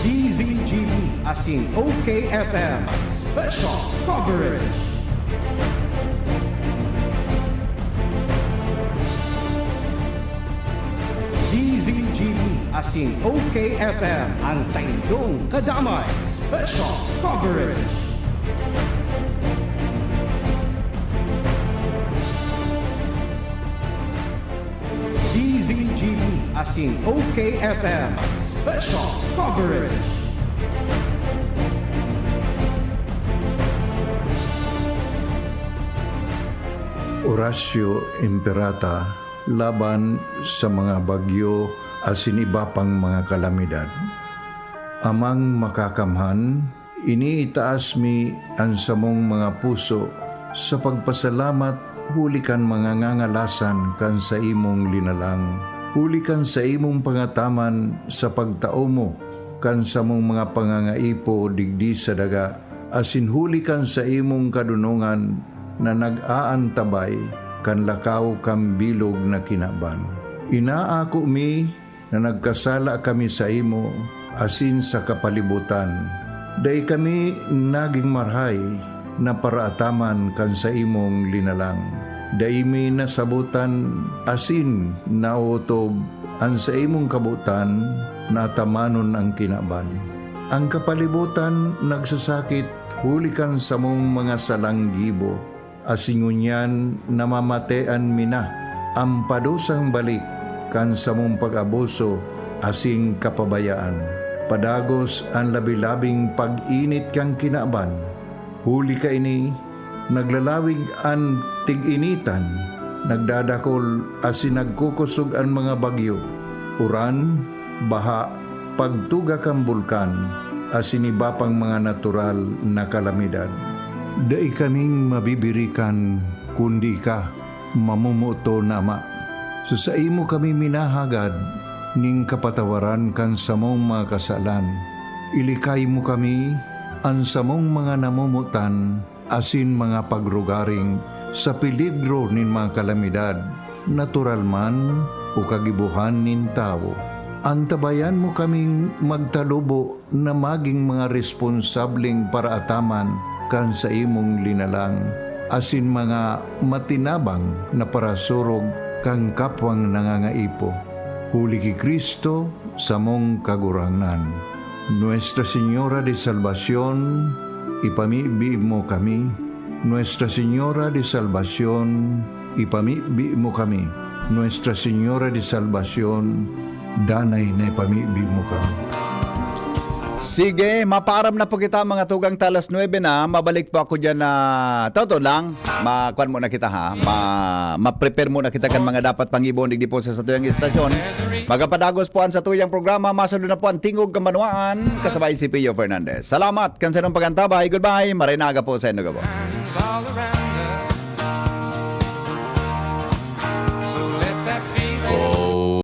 D Z G B asin O K F M Special Coverage. D Z G B asin O K F M, ang saindong kadamay. Special Coverage. D Z G B asin O K F M Special Coverage. Horacio Imperata laban sa mga bagyo asin iba pang mga kalamidad. Amang Makakamhan, iniitaas mi an samong mga puso sa pagpasalamat huli kan mga ngangalasan kan saimong linalang, huli kan saimong pangataman sa pagtao mo kan samong mga pangangaipo digdi sa daga, asin huli kan saimong kadonongan na nag-aantabay kan lakaw kan bilog na kinaban. Inaako mi na nagkasala kami saimo asin sa kapalibotan. Dai kami nagin marahay na paraataman kan saimong linalang. Dai mi nasabotan asin naotob an saimong kabotan na atamanon an kinaban. An kapalibotan nagsasakit huli kan samong mga salang gibo, asin ngunyan namamatean mi na an padusang balik kan samong pag-abuso asin kapabayaan. Padagos an labi-labing pag-init kan kinaban. Huli kaini, naglalawig an tig-initan, nagdadakol asin nagkukosog an mga bagyo, uran, baha, pagtuga kan bulkan, asin iba pang mga natural na kalamidad. Dai kaming mabibirikan, kundi ika, mamomoton na Ama. Sa saimo kami minahagad nin kapatawaran kan samong mga kasalan. Ilikay mo kami, an samong mga namomotan, asin mga pagrugaring sa peligro nin mga kalamidad, natural man o kagibohan nin tawo. Antabayan mo kaming magtalubo na magin mga responsableng paraataman kan saimong linalang, asin mga matinabang na parasurog kan kapwang nangangaipo. Huli ki Cristo, samong Kagurangnan. Nuestra Señora de Salvacion, ipamibi mo kami. Nuestra Señora de Salvacion, ipamibi mo kami. Nuestra Señora de Salvacion, danay na ipamibi mo kami. Sige, mapaaram na po kita, mga tugang ta alas nuebe na. Mabalik po ako dyan na, totoo lang, makuan muna kita, ha. Ma-, ma-prepare muna kita kan mga dapat pangibon digdi po sa satuyang istasyon. Magapadagos po an satuyang programa. Masalo na po an Tingog kan Banwaan, kasabay si Pio Fernandez. Salamat kan sarong pag-antabay. Goodbye. Maray na aga po sa inyo gabos.